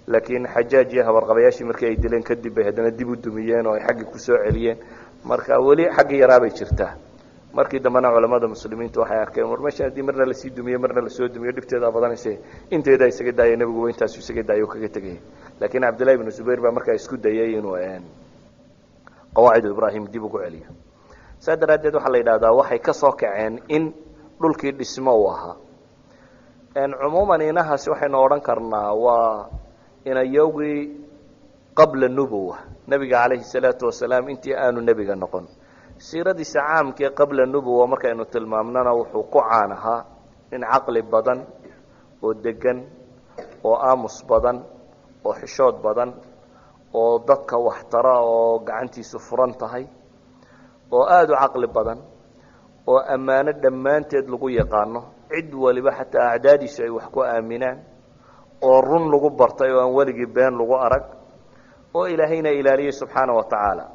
Speaker 1: laakiin Xajaaj iyo habarqabayaashii markii ay dileen kadib bay haddana dib u dumiyeen oo ay xaggii kusoo celiyeen. Marka weli xaggii yaraabay jirtaa. Markii dambena culamada muslimiintu waxay arkeen, war meeshan haddii marna lasii dumiye marna lasoo dumiyo dhibteedaa badanayse, inteedaa isaga daaya. Nebiguba intaasu isaga daaya o kaga tegayay, laakiin Cabdillahi ibnu Zubayr baa markaa isku dayay inuu qawaacidu Ibraahim dib ugu celiyo. Saa daraaddeed waxaa la yidhahdaa waxay ka soo kaceen in dhulkii dhismo uu ahaa. Cumuuman inahaasi waxaynu odhan karnaa waa inayowgii qabla nubuwa, nebiga calayhi salaatu wasalaam intii aanu nebiga noqon. Siiradiisa caamkee qabla nubuwa markaynu tilmaamnana, wuxuu ku caan ahaa nin caqli badan oo degan oo aamus badan oo xishood badan oo dadka waxtara oo gacantiisu furan tahay oo aada u caqli badan oo ammaano dhammaanteed lagu yaqaano, cid waliba xataa acdaadiisu ay wax ku aaminaan, oo run lagu bartay oo aan weligii been lagu arag, oo Ilaahayna ilaaliyey subxaana wa tacaala.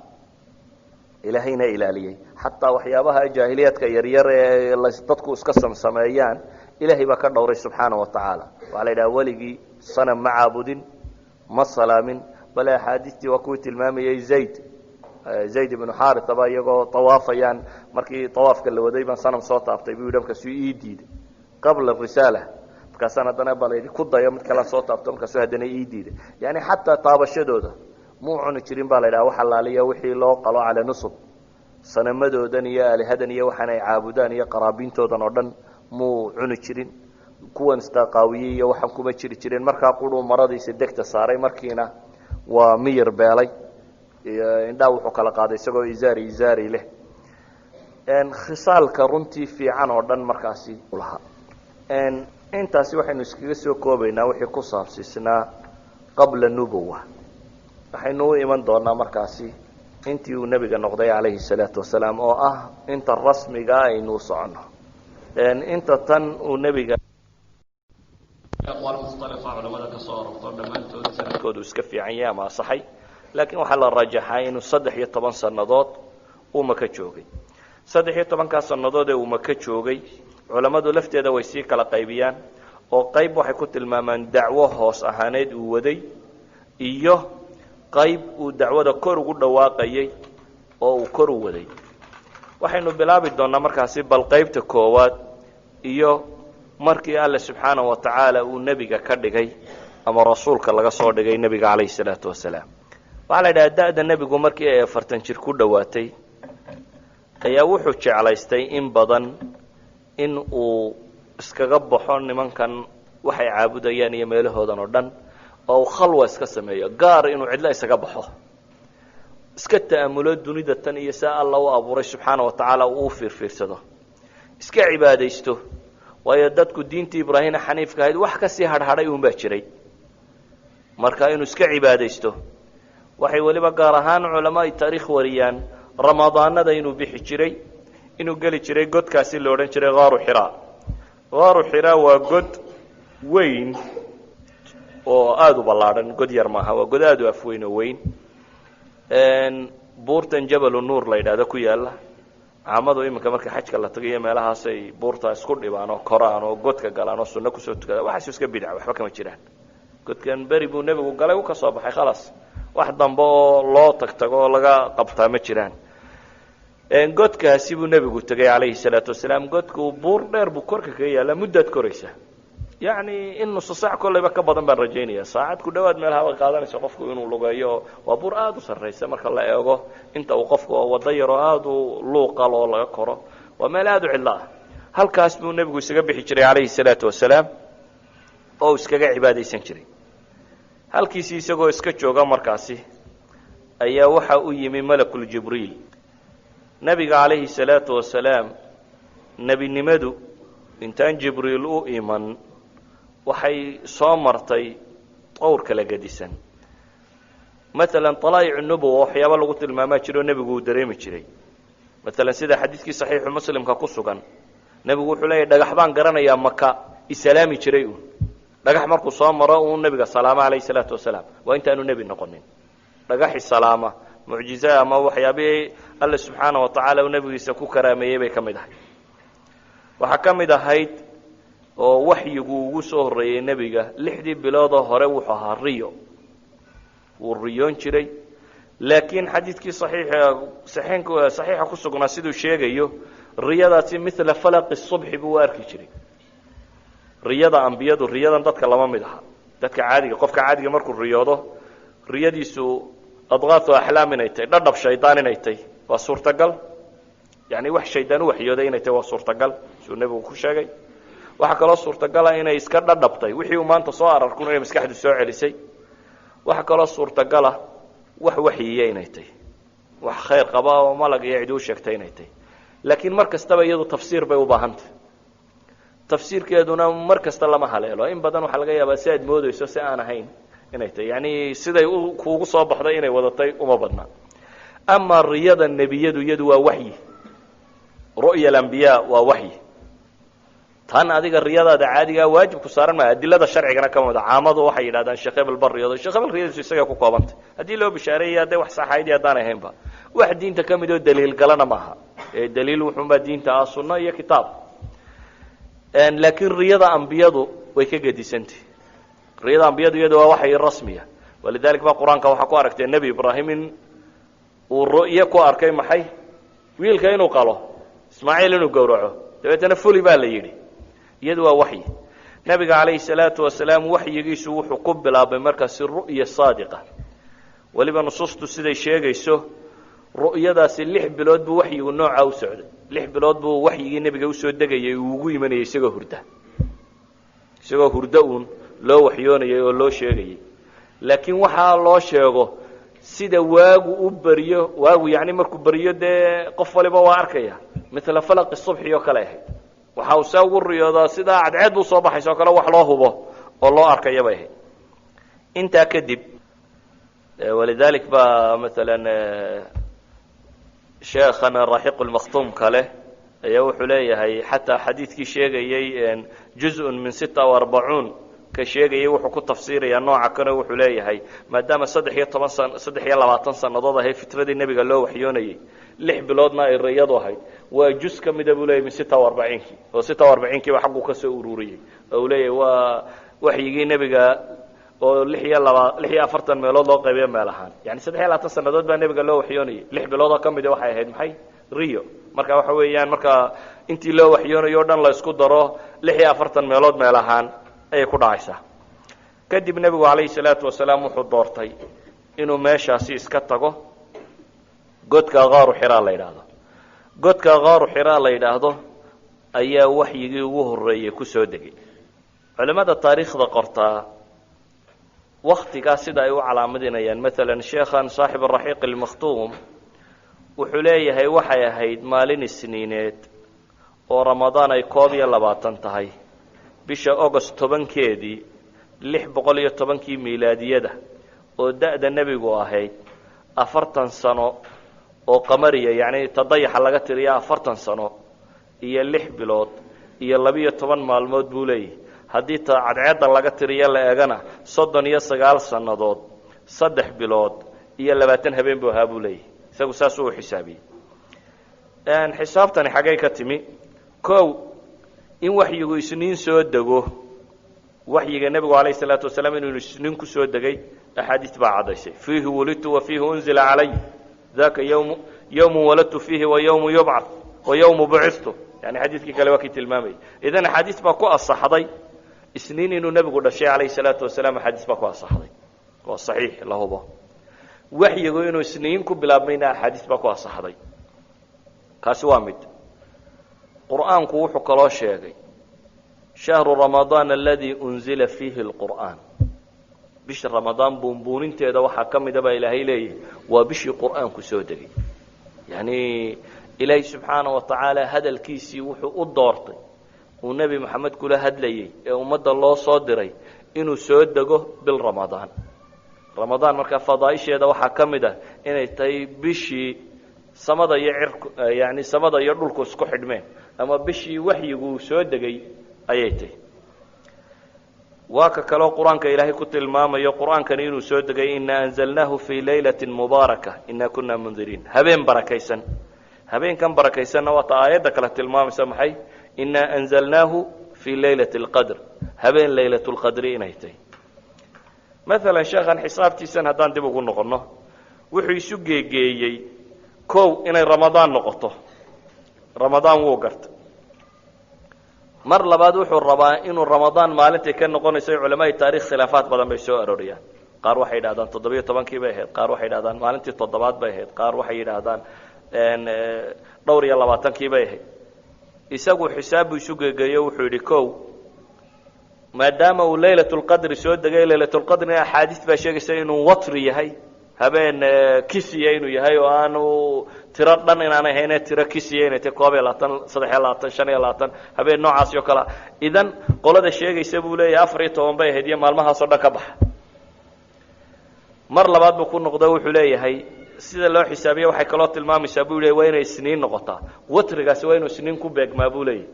Speaker 1: Ilaahayna ilaaliyey xataa waxyaabaha jaahiliyaadka yaryar ee dadku iska samsameeyaan, Ilaahay baa ka dhowray subxaana wa tacaala. Waxaa la yidhaha weligii sanam ma caabudin, ma salaamin. Bale axaadiistii waa kuwii tilmaamayey Zayd ibnu Xaritaba iyagoo tawaafayaan, markii tawaafka la waday baan sanam soo taabtay buu yidhi, markaasuu ii diiday qabla risaala. Markaasaan haddana bal ku dayo mid kala soo taabto, markaasuu haddana ii diiday. Yani xataa taabashadooda muu cuni jirin baa la yidhaha. Wax allaaliya wixii loo qalo cala nusub, sanamadoodan iyo aalihadan iyo waxaan ay caabudaan iyo qaraabintoodan oo dhan muu cuni jirin. Kuwan isqaqaawiyey iyo waxaan kuma jiri jireen. Markaa quruu maradiisa degta saaray, markiina waa miyir beelay. Indhaha wuxuu kala qaaday isagoo izaari izaari leh. Khisaalka runtii fiican oo dhan markaasi lahaa. Intaasi waxaynu iskaga soo koobaynaa wixii ku saabsiisnaa qabla nubuwa. Waxaynu u iman doonaa markaasi intii uu nebiga noqday calayhi salaatu wasalaam, oo ah inta rasmigaa aynu u soconno, inta tan uu nebiga. Aqwaal mukhtalifa culamada ka soo arorto, dhammaantood sanadkoodu iska fiican yahay ama asaxay, laakiin waxaa la rajaxaa inuu 13 sannadood uu Maka joogay. 13-kaa sannadood ee uu Maka joogay, culammadu lafteeda way sii kala qaybiyaan, oo qayb waxay ku tilmaamaan dacwo hoos ahaaneed uu waday iyo qayb uu dacwada kor ugu dhawaaqayay oo uu kor u waday. Waxaynu bilaabi doonnaa markaasi bal qaybta koowaad iyo markii Alle subxaana wa tacaala uu nebiga ka dhigay ama rasuulka laga soo dhigay nebiga calayhi salaatu wasalaam. Waxaa la yidhaha da'da nebigu markii ay 40 jir ku dhowaatay ayaa wuxuu jeclaystay in badan in uu iskaga baxo nimankan waxay caabudayaan iyo meelahoodan oo dhan, oo uu khalwa iska sameeyo, gaar inuu cidlo isaga baxo, iska ta'amulo dunida tan iyo saa Alla u abuuray subxaana wa tacaala, uu u fiirfiirsado, iska cibaadaysto. Waayo dadku diintii Ibraahim xaniifka ahayd wax kasii hadhadhay uun baa jiray. Marka inuu iska cibaadaysto, waxay weliba gaar ahaan culamo ay taariikh wariyaan ramadaanada inuu bixi jiray, inuu geli jiray godkaasi la odhan jiray Gaaru Xiraa. Gaaru Xiraa waa god weyn oo aada u ballaadhan, god yar maaha, waa god aada u afweyn oo weyn, buurtan Jabalu Nuur la yidhahdo ku yaalla. Caamadu iminka marka xajka la tagayo meelahaasay buurta isku dhibaan oo koraan oo godka galaan oo sunno kusoo tukadaan. Waxaasu iska bidca, waxba kama jiraan. Godkan beri buu nebigu galay, u ka soo baxay, khalaas, wax dambe oo loo tag tago oo laga qabtaa ma jiraan. Godkaasi buu nebigu tegay calayhi salaatu wasalaam. Godku buur dheer buu korka kaga yaallaa, muddaad koraysa, yacni in nusu saac kollayba ka badan baan rajaynaya, saacad ku dhawaad meelaha bay qaadanaysa qofku inuu lugeeyo. Waa buur aada u sarraysa marka la eego inta uu qofku oo waddo yaroo aada u luuqal oo laga koro. Waa meel aada u cidlo ah. Halkaas buu nebigu isaga bixi jiray calayhi salaatu wasalaam oo iskaga cibaadaysan jiray. Halkiisii isagoo iska jooga markaasi ayaa waxa u yimi malakuljibriil. Nebiga calayhi salaatu wasalaam nebinimadu intaan Jibriil u iman waxay soo martay qowr kala gedisan. Maalan talaa'ic nubuwa waxyaaba lagu tilmaamaa jiro nebigu uu dareemi jiray. Maalan sida xadiidkii saxiixu Muslimka ku sugan, nebigu wuxuu leeyahy: "Dhagax baan garanayaa Maka isalaami jiray uun." Dhagax markuu soo maro uu nebiga salaama calayhi salaatu wasalaam. Waa intaanu nebi noqonin. Dhagaxi salaama mucjize ama waxyaabihii Alle subxaana wa tacaala uu nebigiisa ku karaameeyey bay ka mid ahay. Waxaa ka mid ahayd oo waxyigu ugu soo horreeyey nebiga 6dii biloodoo hore wuxuu ahaa riyo, wuu riyoon jiray. Laakiin xadiidkii saxiixa saxiink saxiixa ku sugnaa siduu sheegayo, riyadaasi mithla falaqi subxi buu u arki jiray. Riyada ambiyadu riyadan dadka lama mid aha. Dadka caadiga, qofka caadiga markuu riyoodo, riyadiisu adqaatu axlaam inay tahy, dhadhab shaydaan inay tahy waa suurtagal, yani wax shaydaan u waxyooday inay tahy waa suurtagal, siduu nebigu ku sheegay. Waxaa kaloo suurtagala inay iska dhadhabtay wixii uu maanta soo ararkun inay maskaxdu soo celisay. Waxaa kaloo suurtagala wax waxyiya inay tahy, wax khayr qaba oo malag iyo cidi u sheegtay inay tahy. Laakiin mar kastaba iyadu tafsiir bay u baahantay, tafsiirkeeduna mar kasta lama haleelo. In badan waxaa laga yaabaa si aad moodeyso si aan ahayn inay tahy, yani siday kuugu soo baxday inay wadatay uma badna. Ama riyada nebiyadu iyadu waa waxyi, ru'ya alambiyaa waa waxyi. Tan adiga riyadaada caadigaa waajib ku saaran maa, adilada sharcigana kama wada. Caamadu waxay yidhahdaan sheekh hebel ba riyooday, sheekh hebel riyadiisu isagay ku koobantay, haddii loo bishaareeyay, hadday wax saxayd iyo haddaan ahaynba. Wax diinta ka mid oo daliil galana maaha. Ee daliil wuxuunbaa diinta ah sunno iyo kitaab. Laakiin riyada ambiyadu way ka gedisantah. Riyada ambiyadu iyadu waa waxyi rasmiya. Walidalik ba Qur-aanka waxaa ku aragtee Nebi Ibraahim in uu ru'yo ku arkay maxay? Wiilka inuu qalo, Ismaaciil inuu gowraco, dabeetana fuli baa la yidhi. Iyadu waa waxyi. Nebiga calayhi salaatu wasalaam waxyigiisu wuxuu ku bilaabay markaasi ru'ya saadiqa. Weliba nusuustu siday sheegayso, ru'yadaasi 6 bilood buu waxyigu noocaa u socday. 6 bilood buu waxyigii nebiga usoo degayay, uu ugu imanayay isagoo hurda, isagoo hurdo uun loo waxyoonayay oo loo sheegayay. Laakiin waxaa loo sheego Sida waagu u beriyo, waagu yani markuu beriyo dee qof waliba waa arkaya, mila falaqi subxi oo kale ahayd. Waxa uu saa ugu riyoodaa sidaa cadceed buu soo baxaysa o kale, wax loo hubo oo loo arkaya bay ahayd. Intaa kadib, walidalik ba masalan sheekhan Raxiiq Lmakhtuum kale ayaa wuxuu leeyahay, xataa xadiidkii sheegayey juzء min 46 ka sheegayay, wuxuu ku tafsiirayaa nooca kane. Wuxuu leeyahay, maadaama 13 san 23 sannadood ahayd fitradii nebiga loo waxyoonayey, 6 biloodna ay riyadu ahayd, waa juz ka mida buu leeyay min 46-kii, oo 46-kiiba xagguu ka soo ururiyey, oo uu leeyahay waa waxyigii nebiga oo lix iyo laba 46 meelood loo qaybiyo meel ahaan. Yani 23 sannadood baa nebiga loo waxyoonayay, 6 bilood oo ka mida waxay ahayd maxay? Riyo. Marka waxa weeyaan, marka intii loo waxyoonayo o dhan la isku daro, 46 meelood meel ahaan ayay ku dhacaysaa. Kadib nebigu calayhi salaatu wasalaam wuxuu doortay inuu meeshaasi iska tago, godka Qaaru Xiraa la yidhaahdo. Godka Qaaru Xiraa la yidhaahdo ayaa waxyigii ugu horreeyey kusoo degay. Culimmada taariikhda qortaa waktigaa sida ay u calaamadinayaan, maalan sheekhan saaxib Araxiiq Almakhtuum wuxuu leeyahay waxay ahayd maalin Isniineed oo Ramadaan ay 21 tahay, bisha August 10-keedii, 610-kii miilaadiyada, oo da'da nebigu ahayd 40 sano oo qamariya, yacni tadayaxa laga tiriya, 40 sano iyo 6 bilood iyo 12 maalmood buu leeyahy. Haddii ta cadceedda laga tiriyo la eegana, 39 sannadood, 3 bilood iyo 20 habeen buu ahaa buu leeyahy. Isagu saasuu u xisaabiyey. Xisaabtani xaggay ka timi? Kow, in waxyigu Isniin soo dego, waxyiga nebigu calayhi salaatu wasalaam inuu Isniin kusoo degay axaadiis baa caddaysay: "Fiihi wulidtu wa fiihi unzila calay, daka yawm yawmu waladtu fiihi wa yawmu yubcath wa yawmu bucistu." Yani xadiiskii kale waa kii tilmaamayay. Idan axaadiis baa ku asaxday Isniin inuu nebigu dhashay calayhi salaatu wasalaam. Axaadiis baa ku asaxday, waa saxiix la hubo. Waxyigu inuu Isniin ku bilaabmayna axaadiis baa ku asaxday. Kaasi waa mid. Qur'aanku wuxuu kaloo sheegay shahru ramadaan aladi unzila fiihi lqur'aan. Bisha Ramadaan buunbuuninteeda waxaa ka mida baa Ilaahay leeyahay waa bishii Qur'aanku soo degay. Yani Ilaahay subxaana wa tacaala hadalkiisii wuxuu u doortay uu Nebi Moxamed kula hadlayey ee ummadda loo soo diray inuu soo dego bil Ramadaan. Ramadaan markaa fadaaisheeda waxaa ka mid ah inay tahay bishii samada iyo cirku, yani samada iyo dhulku isku xidhmeen, ama bishii waxyigu soo degay ayay tahy. Waa ka kaloo Qur-aanka Ilaahay ku tilmaamayo Qur-aankani inuu soo degay: "Inaa anzalnaahu fii laylati mubaaraka, inaa kunaa mundiriin." Habeen barakaysan. Habeenkan barakaysanna waata aayadda kale tilmaamaysa maxay? "Inaa anzalnaahu fii laylati اlqadr", habeen Laylat Lqadri inay tahy. Maalan sheekhan xisaabtiisan haddaan dib ugu noqonno, wuxuu isu geegeeyey kow inay Ramadaan noqoto. Ramadaan wuu gartay. Mar labaad wuxuu rabaa inuu Ramadaan maalintay ka noqonayso. Culamaai taarikh khilaafaat badan bay soo arooriyaan. Qaar waxay yidhahdaan 17-kii bay ahayd, qaar waxay yidhahdaan maalintii toddobaad bay ahayd, qaar waxay yidhaahdaan dhowr iyo labaatankii bay ahayd. Isagu xisaab buu isu geegeeyo. Wuxuu yidhi, kow, maadaama uu Laylat Lqadri soo degay, Laylatulqadrina axaadiis baa sheegaysa inuu watri yahay, habeen kisiya inuu yahay, oo aanu tiro dhan inaanay hayne, tiro kisiya inay tahy, 21, 23, 25, habeen noocaasi oo kalea. Idan qolada sheegaysa buu leeyahay 14 bay ahayd iyo maalmahaasoo dhan ka baxa. Mar labaad buu ku noqdo. Wuxuu leeyahay sida loo xisaabiye waxay kaloo tilmaamaysaa buu leey waa inay Isniin noqotaa, watrigaasi waa inuu Isniin ku beegmaa buu leeyahy.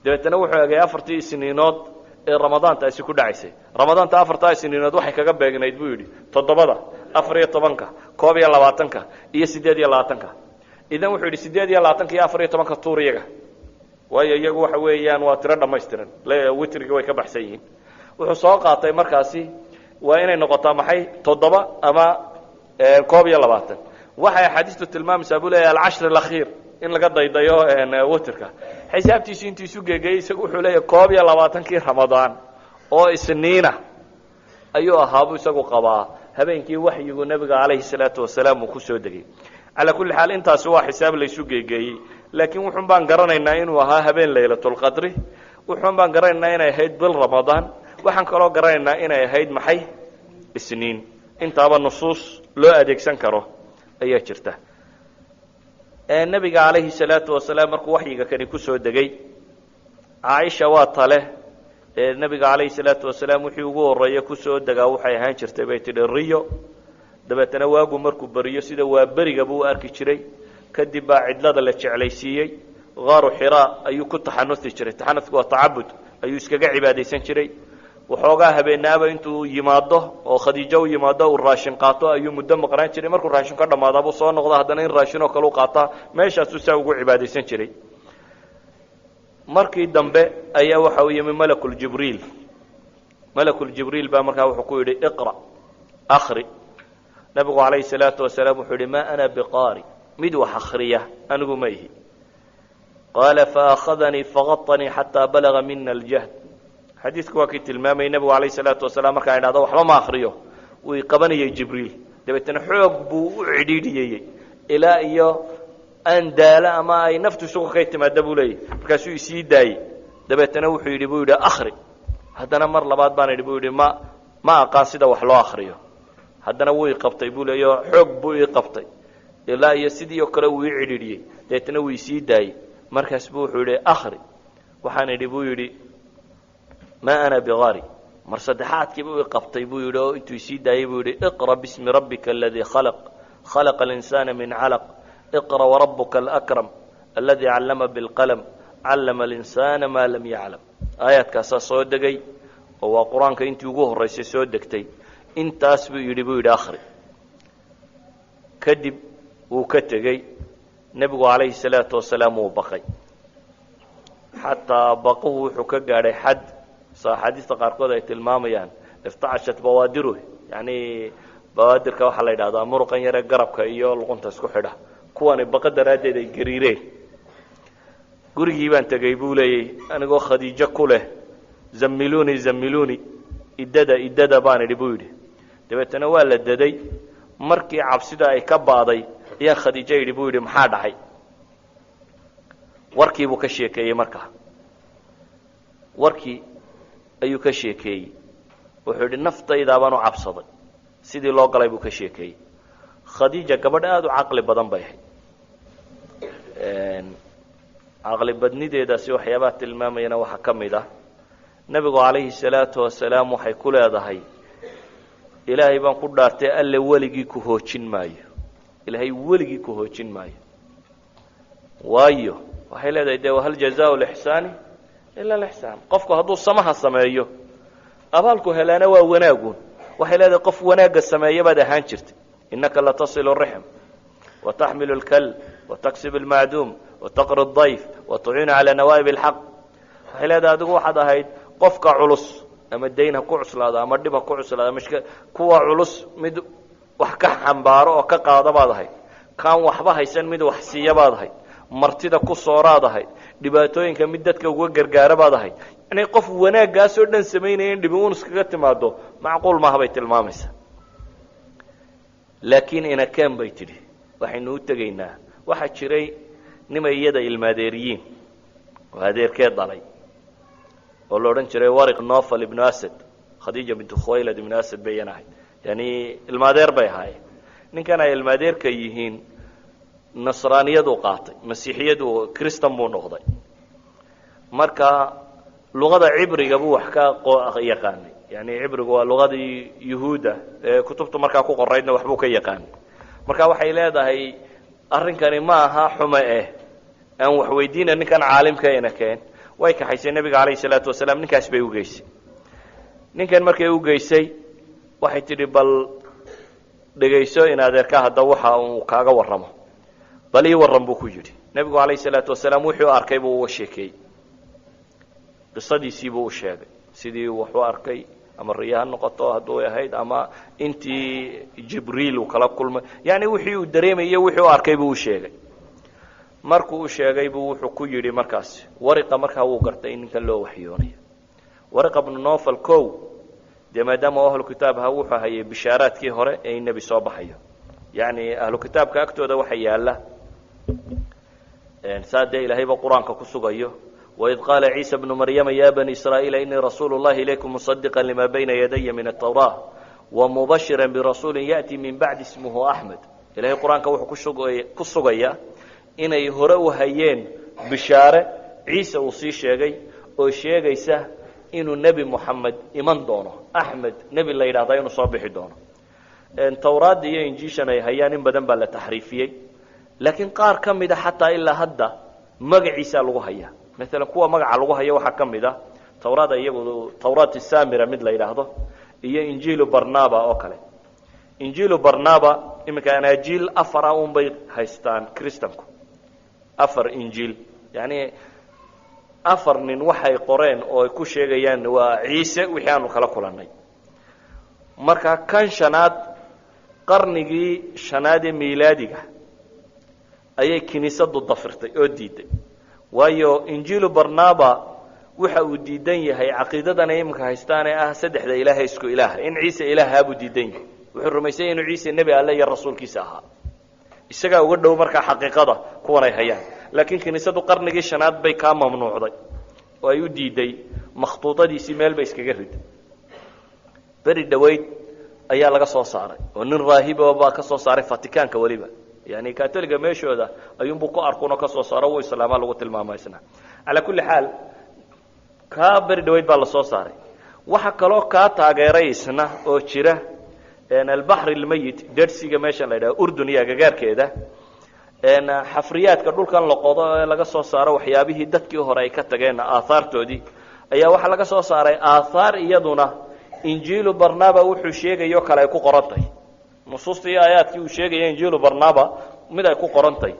Speaker 1: Dabeetana wuxuu egay afartii Isniinood ee Ramadaantaasi ku dhacaysay. Ramadaanta afartaa Isniinood waxay kaga beegnayd buu yidhi toddobada, 14-ka, 21-ka iyo 28-ka. Idan wuxuu yidhi 28-ka iyo 14-ka tuur iyaga, waayo iyagu waxa weeyaan waa tiro dhammaystiran, witriga way ka baxsan yihiin. Wuxuu soo qaatay markaasi waa inay noqotaa maxay? 7 ama 21. Waxay axaadiistu tilmaamaysaa buu leeyahy alcashr alakhiir in laga daydayo witrka. Xisaabtiisu intuu isu geegeyey, isagu wuxuu leeyahay 21-kii Ramadaan oo Isniina ayuu ahaabuu isagu qabaa habeenkii waxyigu nebiga calayhi salaatu wasalaam uu kusoo degay. Calaa kulli xaal, intaasi waa xisaab laysu geegeeyey, laakiin wuxun baan garanaynaa inuu ahaa habeen Laylatulqadri. Wuxun baan garanaynaa inay ahayd bil Ramadaan. Waxaan kaloo garanaynaa inay ahayd maxay? Isniin. Intaaba nusuus loo adeegsan karo ayaa jirta. Nebiga calayhi salaatu wasalaam markuu waxyiga kani kusoo degay, Caaisha waa tale ee nebiga calayhi salaatu wasalaam wixii ugu horreeya kusoo degaa waxay ahaan jirtay, bay tidhi, riyo. Dabeetana waagu markuu beriyo sida waa beriga buu u arki jiray. Kadib baa cidlada la jeclaysiiyey. Gaaru Xiraa ayuu ku taxanusi jiray. Taxanusku waa tacabud, ayuu iskaga cibaadaysan jiray. Waxoogaa habeenaaba intuu yimaado oo Khadiijo u yimaado, uu raashin qaato, ayuu muddo maqnaan jiray. Markuu raashin ka dhamaadaabuu soo noqdo, haddana in raashin oo kale u qaataa. Meeshaasuu saa ugu cibaadaysan jiray. Markii dambe ayaa waxa uu yimi Malakuljibriil. Malakuljibriil baa markaa wuxuu ku yidhi: "Iqra', akri." Nabigu calayhi salaatu wasalaam wuxuu yihi: "Maa ana biqaari, mid wax akriya anigu ma ihi." Qaala: "Faakhadanii faqaطanii xataa balaga mina aljahd." Xadiidku waa kii tilmaamayay nebigu calayhi salaatu wasalaam markaan idhahdo waxba ma akriyo, wuu qabanayay Jibriil, dabeetana xoog buu u cidhiidhiyeyey ilaa iyo aan daalo ama ay naftu isugu kay timaada, buu leeyahy. Markaasuu isii daayey. Dabeetana wuxuu yidhi, buu yidhi, "Akri." Haddana mar labaad baan idhi, buu yidhi, ma aqaan sida wax loo akriyo. Haddana wuu i qabtay, buu leeya, oo xoog buu ii qabtay ilaa iyo sidii oo kale wuu ii cidhiidhiyey. Dabeetana wuu isii daayey. Markaas buu wuxuu yidhi: "Akri." Waxaan idhi, buu yidhi, "Maa ana biqaari." Mar saddexaadkii buu i qabtay, buu yidhi, oo intuu isii daayey buu yidhi: "Iqra bismi rabbika aladii khalaq, khalaqa alinsaana min calaq, iqra warabuka alakram alladii callama bilqalam, callama alinsaana maa lam yaclam." Aayaadkaasaa soo degay oo waa Qur-aanka intii ugu horraysay soo degtay. Intaas buu yidhi, buu yidhi, "Akhri." Kadib wuu ka tegey. Nebigu calayhi salaatu wasalaam wuu baqay, xataa baquhu wuxuu ka gaadhay xad soo axaadiista qaarkood ay tilmaamayaan iftacashat bawaadiruh. Yani bawaadirka waxaa la yidhahdaa muruqan yare garabka iyo luqunta isku xidha. Kuwani baqa daraaddeed ay gariireen. "Gurigii baan tegey," buu leeyay, "anigoo Khadiijo ku leh: 'Zamiluni, zamiluni, idada, idada,' baan idhi," buu yidhi. "Dabeetana waa la daday. Markii cabsida ay ka ba'day ayaan Khadiijo yidhi," buu yidhi, "maxaa dhacay?" Warkii buu ka sheekeeyey. Markaa warkii ayuu ka sheekeeyey. Wuxuu yidhi: "Naftaydaa baan u cabsaday." Sidii loo galay buu ka sheekeeyey. Khadiija gabadh aada u caqli badan bay ahayd. Caqli badnideedaasi waxyaabaha tilmaamayana waxaa ka mid ah, nebigu calayhi salaatu wasalaam waxay ku leedahay: "Ilaahay baan ku dhaartay, Alle weligii ku hoojin maayo, Ilaahay weligii ku hoojin maayo." Waayo, waxay leedahay dee: "Wahal jazaau lixsaani ila alixsaan." Qofku hadduu samaha sameeyo, abaalku helaana waa wanaagun. Waxay leedahay: "Qof wanaagga sameeya baad ahaan jirtay. Innaka latasilu raxm wataxmilu اlkal wataksib اlmacduum wataqri اdayf watuciinu calaa nawaa'ib اlxaq." Waxay leedahay: "Adigu waxaad ahayd qofka culus, ama dayn ha ku cuslaado ama dhib ha ku cuslaado ama kuwa culus mid wax ka xambaaro oo ka qaado baad ahayd. Kaan waxba haysan mid wax siiya baad ahayd. Martida ku sooraad ahayd. Dhibaatooyinka mid dadka uga gargaara baad ahayd." Yani qof wanaaggaasoo dhan samaynaya in dhibi uun iskaga timaado macquul maaha, bay tilmaamaysaa. "Laakiin inakeen," bay tidhi, "waxaynu u tegaynaa." Waxaa jiray nimay iyada ilmaadeeriyiin oo adeerkeed dhalay oo la odhan jiray Wariq Nofal ibnu Asad. Khadiija bintu Khuwaylad ibnu Asad bayan ahayd, yani ilmaadeer bay ahaayeen. Ninkan ay ilmaadeerka yihiin nasraaniyaduu qaatay, masiixiyadu, Christan buu noqday. Marka luqada Cibriga buu wax ka yaqaanay. Yani Cibrigu waa luqadii Yuhuudda ee kutubta markaa ku qoraydna waxbuu ka yaqaanay. Marka waxay leedahay: "Arrinkani ma aha xume eh, aan wax weydiina ninkan caalimka, ina keen." Way kaxaysay nebiga calayhi salaatu wasalaam, ninkaas bay ugeysay. Ninkan markay ugeysay waxay tidhi: "Bal dhegayso in adeerka hadda waxa uu kaaga warramo. Bal ii warram," buu ku yidhi. Nebigu calayhi salaatu wasalaam wuxuu arkay buu uga sheekeeyey. Qisadiisii buu u sheegay, sidii wax u arkay, ama riya ha noqoto hadduu ahayd ama intii Jibriil uu kala kulmay, yani wixii uu dareemayey, wixii u arkay buu u sheegay. Markuu u sheegay buu wuxuu ku yidhi markaasi Wariqa, markaa wuu gartay in ninkan loo waxyoonayo. Wariqa bnu Nofal kow dee, maadaama u ahlu kitaab ahaa, wuxuu hayay bishaaraadkii hore ee in nebi soo baxayo. Yacni ahlu kitaabka agtooda waxa yaalla saa dee Ilaahayba Qur-aanka ku sugayo: "Waid qaala Ciisa bnu Maryama ya bani Israa'iila inii rasuulu llahi ilaykum musadiqa lima bayna yadaya min atawraa Wamubashira birasuulin ya'ti min bacdi ismuhu Axmed. Ilahay Qur-aanka wuxuu ku sugayaa inay hore u hayeen bishaare Ciise uu sii sheegay oo sheegaysa inuu Nebi Moxamed iman doono, Axmed nebi la yidhahdaa inuu soo bixi doono. Tawraadda iyo Injiishan ay hayaan in badan baa la taxriifiyey, laakiin qaar ka mida xataa ilaa hadda magaciisaa lagu hayaa. Maalan kuwa magaca lagu haya waxaa ka mid a Tawraada iyagu Tawraat Samira mid la yidhaahdo iyo Injiilu Barnaba oo kale. Injiilu Barnaba, iminka anaajiil afara un bay haystaan Kristanku, afar injiil, yacni afar nin waxay qoreen oo ay ku sheegayaan waa Ciise wixii aanu kala kulannay. Marka kan shanaad qarnigii shanaad ee miilaadiga ayay kiniisadu dafirtay oo diiday, waayo Injiilu Barnaba waxa uu diidan yahay caqiidadan ay iminka haystaan ee ah saddexda Ilaahay isku ilaaha, in Ciise ilaahaa buu diidan yahay. Wuxuu rumaysanya inuu Ciise nebi Alle iyo rasuulkiisa ahaa. Isagaa uga dhow markaa xaqiiqada kuwan ay hayaan, laakiin kiniisadu qarnigii shanaad bay kaa mamnuucday oo ay u diiday, makhtuudadiisii meel bay iskaga riday. Beri dhoweyd ayaa laga soo saaray oo nin raahibo baa ka soo saaray Vaticanka weliba, yani Katoliga meeshooda ayuunbuu ku arkunoo ka soo saaro, wuu islaamaa lagu tilmaama isna. Calaa kulli xaal, kaa beri dhaweyd baa lasoo saaray. Waxa kaloo kaa taageeray isna oo jira Albaxr Almayit, dersiga meeshan la yidhaha Urdun iyo agagaarkeeda, xafriyaadka dhulkan la qodo ee laga soo saaro waxyaabihii dadkii hore ay ka tageen aahaartoodii, ayaa waxaa laga soo saaray aathaar iyaduna Injiilu Barnaba wuxuu sheegayo kale ay ku qorantay, nusuustii iyo aayaadkii uu sheegaya Injiilu Barnaba mid ay ku qorantay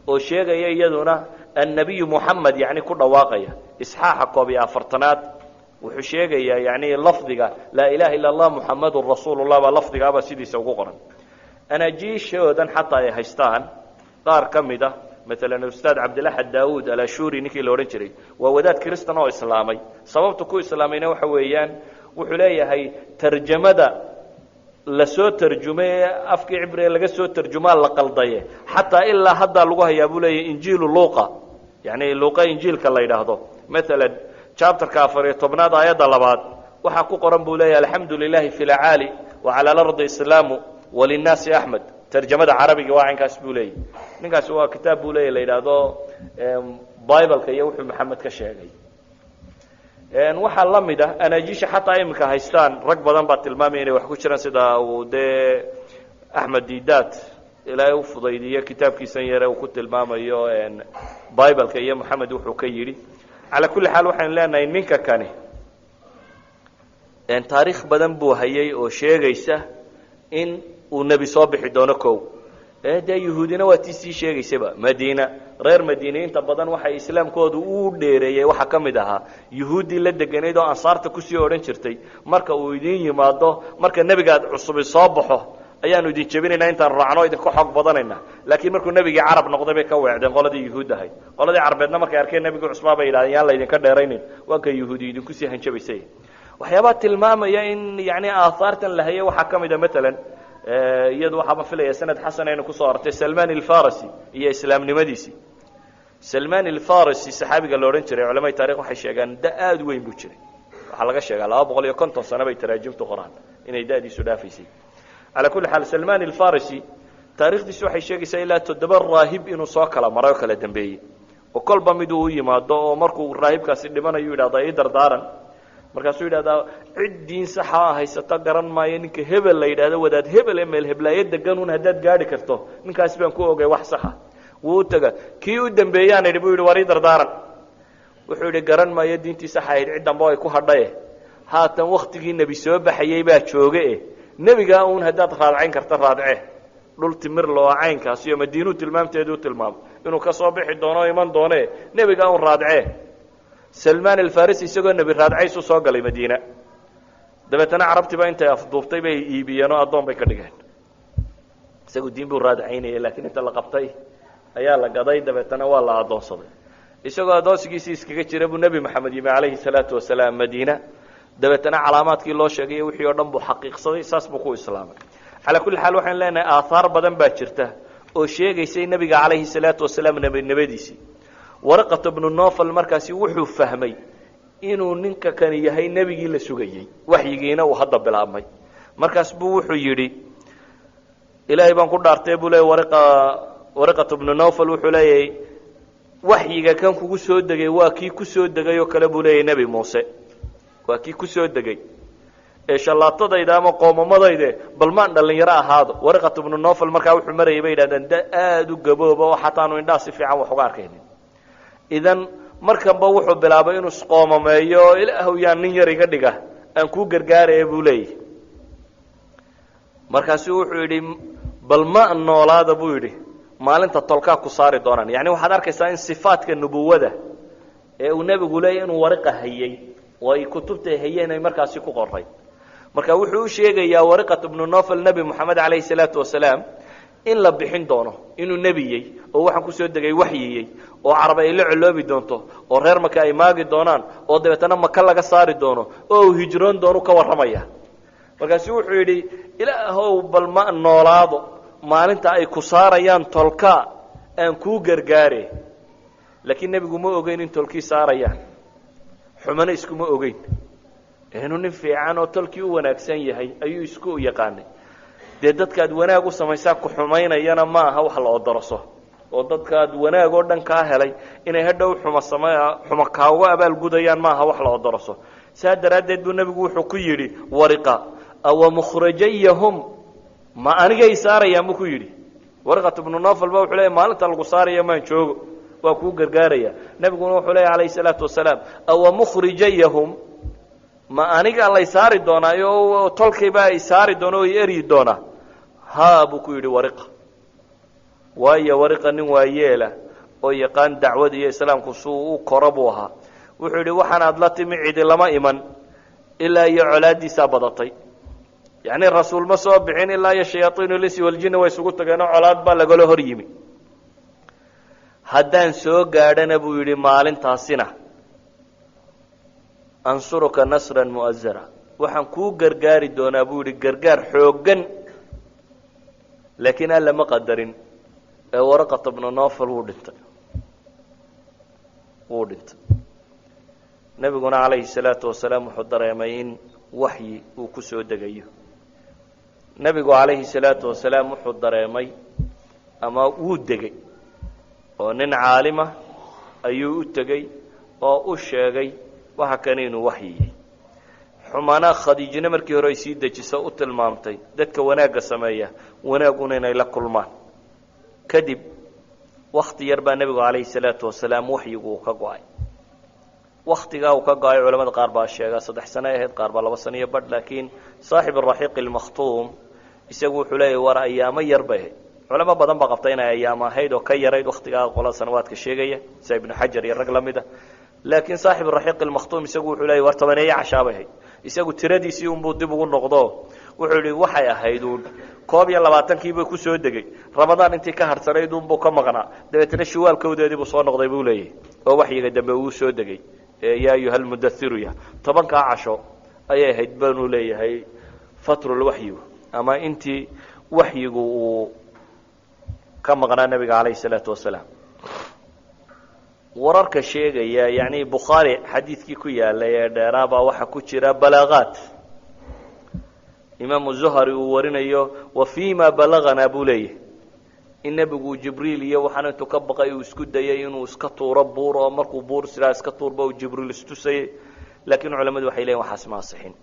Speaker 1: oo sheegaya iyaduna annabiyu Moxamed, yani ku dhawaaqaya. Isxaaxa 41aad wuxuu sheegayaa yani lafdiga "Laa ilaha illa Allah Muxamadun rasuulullah" baa lafdigaaba sidiisa ugu qoran anaajiishoodan xataa ay haystaan qaar ka mid a. Maalan Ustaad Cabdilaxad Daawud Alashuri ninkii la odhan jiray, waa wadaad Kristan oo islaamay. Sababta ku islaamayna waxa weeyaan, wuxuu leeyahay tarjamada lasoo tarjumay ee afkii Cibriga laga soo tarjumaa la qaldaye, xataa ilaa haddaa lagu hayaa buu leeyahy Injiilu Luqa, yani Luqa Injiilka la yidhaahdo. Maalan chapterka 14aad aayadda 2aad waxaa ku qoran buu leeyahy "Alxamdu lilahi fi lcaali wacala alardi islaamu walinnaasi Axmed". Tarjamada carabiga waa caynkaas buu leeyahy ninkaasi. Waa kitaab buu leeyahy la yidhaahdo Bibleka iyo wuxuu Maxamed ka sheegay. Waxaa la mid ah anaajiisha xataa iminka haystaan, rag badan baa tilmaamaya inay wax ku jiraan, sida uu dee Axmed Didaat Ilaahay u fudaydiyo kitaabkiisan yare uu ku tilmaamayo Bibleka iyo Moxamed wuxuu ka yidhi. Calaa kulli xaal, waxaynu leenahay ninka kani taariikh badan buu hayay oo sheegaysa in uu nebi soo bixi doono. Kow dee Yuhuudina waa tii sii sheegaysaba. Madiina, reer Madiine inta badan waxay islaamkoodu u dheereeyey waxaa ka mid ahaa Yuhuuddii la deganayd oo Ansaarta kusii odhan jirtay: "Marka uu idin yimaado, marka nebigaad cusubi soo baxo, ayaanu idin jebinaynaa, intaan raacno idinka xoog badanayna." Laakiin markuu nebigii Carab noqday bay ka weecdeen qoladii Yuhuud ahayd. Qoladii Carbeedna markay arkeen nebigii cusbaa bay yidhahdeen: "Yaan laydinka dheeraynin, waa ka Yuhuudi idinku sii hanjabaysay." Waxyaabaa tilmaamaya in yani aahaartan la hayay waxaa ka mid a, maalan iyadu waxaaba filaya sanad xasan aynu kusoo artay Salman Alfarisi iyo islaamnimadiisii. Salman Alfarisi saxaabiga la odhan jiray, culamada taarikh waxay sheegaan da aada weyn buu jiray. Waxaa laga sheegaa 250 sano bay taraajimtu qoraan inay da'diisu dhaafaysay. Calaa kulli xaal, Salman Alfarisi taarikhdiisu waxay sheegaysaa ilaa 7 raahib inuu soo kala maray oo kala dambeeyey, oo kolba miduu u yimaado oo markuu raahibkaasi dhimanayu yidhahdaa: "Ii dardaaran." Markaasuu yidhahdaa: "Cid diin saxa haysata garan maayo, ninka hebel la yidhahdo, wadaad hebel ee meel heblaayo deganuun haddaad gaadhi karto, ninkaasi baan ku ogay wax saxa." Wuu u taga. Kii u dambeeyaan idhi buu yidhi: "War, ii dardaaran." Wuxuu yidhi: "Garan maayo diintii saxa ahayd cid dambe ay ku hadhaye, haatan waktigii nebi soo baxayey baa jooge, e nebigaa uun haddaad raadcayn karta raadce, dhul timir loo caynkaas iyo Madiinuu tilmaamteedu tilmaamo inuu ka soo bixi doono o iman doone, nebigaa un raadcee." Salman Alfarisi isagoo nebi raadcaysu soo galay Madiina. Dabeetana Carabtiiba intay afduubtay bay iibiyeen oo addoon bay ka dhigeen. Isagu diin buu raadcaynayay, laakiin inta la qabtay ayaa la gaday, dabeetana waa la addoonsaday. Isagoo addoonsigiisii iskaga jira buu Nebi Maxamed yimi calayhi salaatu wasalaam Madiina. Dabeetana calaamaadkii loo sheegay wixii o dhan buu xaqiiqsaday, saas buu ku islaamay. Calaa kulli xaal, waxaynu leenahay aathaar badan baa jirta oo sheegaysay nebiga calayhi salaatu wasalaam nebinimadiisii. Waraqat bnu Nofal markaasi wuxuu fahmay inuu ninka kani yahay nebigii la sugayey, waxyigiina uu hadda bilaabmay. Markaas buu wuxuu yidhi, Ilaahay baan ku dhaartay, buu leeyay Wariqat bnu Nofal, wuxuu leeyahay waxyiga kan kugu soo degay waa kii ku soo degay oo kale, buu leeyahy, Nebi Muuse waa kii ku soo degay ee shallaatadayda ama qoomamadayde, bal maan dhallinyaro ahaado. Wariqat bnu Nofal markaa wuxuu marayay, bay yidhahdeen, da aada u gabooba oo xataanu indhaha si fiican wax uga arkaynin. Idan markanba wuxuu bilaabay inuu isqoomameeyo. Ilaahw, yaa nin yar iga dhiga, aan kuu gargaaraya, buu leeyahy. Markaasuu wuxuu yidhi, bal ma noolaada, buu yidhi, maalinta tolkaa ku saari doonaan. Yani waxaad arkaysaa in sifaadka nubuwada ee uu nebigu leeyay inuu Wariqa hayey oo ay kutubta hayeen ay markaasi ku qoray. Marka wuxuu u sheegayaa Wariqat ibnu Nofal Nebi Moxamed calayhi salaatu wasalaam in la bixin doono, inuu nebiyey oo waxaan kusoo degay waxyiyey, oo carab ay la coloobi doonto, oo reer Maka ay maagi doonaan, oo dabeetana Maka laga saari doono, oo uu hijroon doono ka warramaya. Markaasu wuxuu yidhi, Ilaahow, bal ma noolaado maalinta ay ku saarayaan tolka, aan kuu gargaare. Laakiin nebigu ma ogeyn in tolkii saarayaan, xumano iskuma ogeyn, inuu nin fiican oo tolkii u wanaagsan yahay ayuu isku yaqaanay. Dee dadkaad wanaag u samaysaa ku xumaynayana ma aha wax la odoroso, oo dadkaad wanaag oo dhan kaa helay inay hadhow xuma same xumo kaaga abaalgudayaan ma aha wax la odoroso. Saa daraaddeed buu nebigu wuxuu ku yidhi Wariqa, awa mukhrajayahum, ma anigay saarayaan, buu ku yidhi. Wariqat ibnu Nofal ba wuxuu leeyay, maalinta lagu saaraya maan joogo, waa kuu gargaaraya. Nebiguna wuxuu leeya calayhi salaatu wasalaam, awa mukhrijayahum, ma aniga lay saari doonaa oo tolkaybaa ay saari doona oo i eryi doonaa? Ha, buu ku yidhi Wariqa. Waayo Wariqa nin waayeela oo yaqaan dacwada iyo islaamku suu u koro buu ahaa. Wuxuu yidhi, waxaanaad la timi cidi lama iman ilaa iyo colaaddiisaa badatay. Yacni rasuul ma soo bixin ilaa iyo shayaaiin linsi waljinni way isugu tageenoo colaad baa lagala hor yimi. Haddaan soo gaadhana, buu yidhi, maalintaasina ansuruka nasran mu'azara, waxaan kuu gargaari doonaa, buu yidhi, gargaar xooggan. Laakiin Alla ma qadarin ee Waraqata bnu Nofal wuu dhintay, wuu dhintay. Nebiguna calayhi salaatu wasalaam wuxuu dareemay in waxyi uu ku soo degayo. Nebigu calayhi salaatu wasalaam wuxuu dareemay ama wuu degay oo nin caalima ayuu u tegey oo u sheegay waxa kani inuu waxyiyey. Xumaana Khadiijina markii hore ay sii dejiso u tilmaamtay dadka wanaagga sameeya wanaagguna inay la kulmaan. Kadib wakti yar baa nebigu calayhi salaatu wasalaam waxyigu uu ka go-ay. Waktigaa uu ka go-ay culamada qaar baa sheega 3 sano ahayd, qaar baa 2 sano iyo badh, laakiin saaxib araxiiq almakhtuum isagu wuxuu leeyahy, war ayaamo yar bay ahayd. Culamo badan baa qabta inay ayaamo ahayd oo ka yarayd waktigaa qola sanawaadka sheegaya, sida Ibnu Xajar iyo rag la mida. Laakiin saaxib raxiiq almakhtuum isagu wuxuu leeyay, war 10 cashaa bay ahayd. Isagu tiradiisii unbuu dib ugu noqdo. Wuxuu yihi, waxay ahayd uun 21-kiibuu kusoo degay, Ramadaan intii ka harhsanayd unbuu ka maqnaa, dabeetna Shawaal kowdeedii buu soo noqday, buu leeyahy, oo waxyiga dambe uu soo degay yaa ayuha lmudairu ya 10-kaa casho ayay ahayd, banuu leeyahay, fatrulwaxyigu ama intii waxyigu uu ka maqnaa nebiga calayhi salaatu wasalaam. Wararka sheegaya, yani Bukhaari xadiidkii ku yaalay ee dheeraabaa waxaa ku jira balaaqaat Imaamu Zuhari uu warinayo, wa fii ma balaganaa, buu leeyahy, in nebigu Jibriil iyo waxaan intuu ka baqay uu isku dayay inuu iska tuuro buur, oo markuu buur sidaa iska tuurba uu Jibriil istusayay. Laakiin culamadu waxay leeyihin waxaas ma asixin.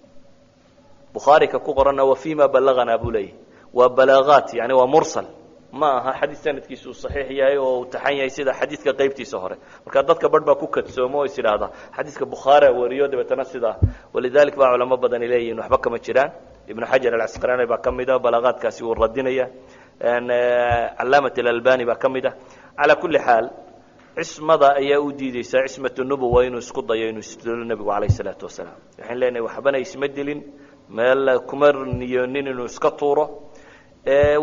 Speaker 1: Bukhaari ka ku qoranna wa fii ma balaganaa, buu leeyahy, waa balaaqaat, yani waa mursal, ma aha xadiid sanadkiisu uu saxiix yahay oo uu taxan yahay sida xadiidka qaybtiisa hore. Marka dadka barh baa ku kadsoomo oo is idhaahda xadiidka Bukhaari wariyo, dabeetana sidaa walidalik baa culamo badani leeyihin waxba kama jiraan. Ibnu Xajar Alcasqalaani baa ka mida, balaaqaadkaasi wuu radinaya. Calaamat Alalbani baa ka mid a. Calaa kulli xaal, cismada ayaa u diideysaa, cismat nubuwa, inuu isku dayo inuu isdilo nebigu calayh isalaatu wasalaam. Waxaan leenahay waxbana isma dilin, meel kuma niyoonin inuu iska tuuro.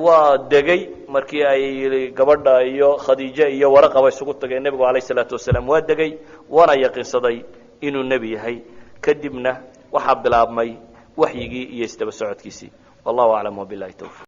Speaker 1: Waa degay markii ay gabadha iyo Khadiije iyo Waraqaba isugu tageen. Nebigu calayh isalaatu wasalaam waa degay, waana yaqiinsaday inuu nebi yahay. Kadibna waxaa bilaabmay waxyigii iyo isdaba socodkiisii. Wallahu aclam, wabilahi towfiq.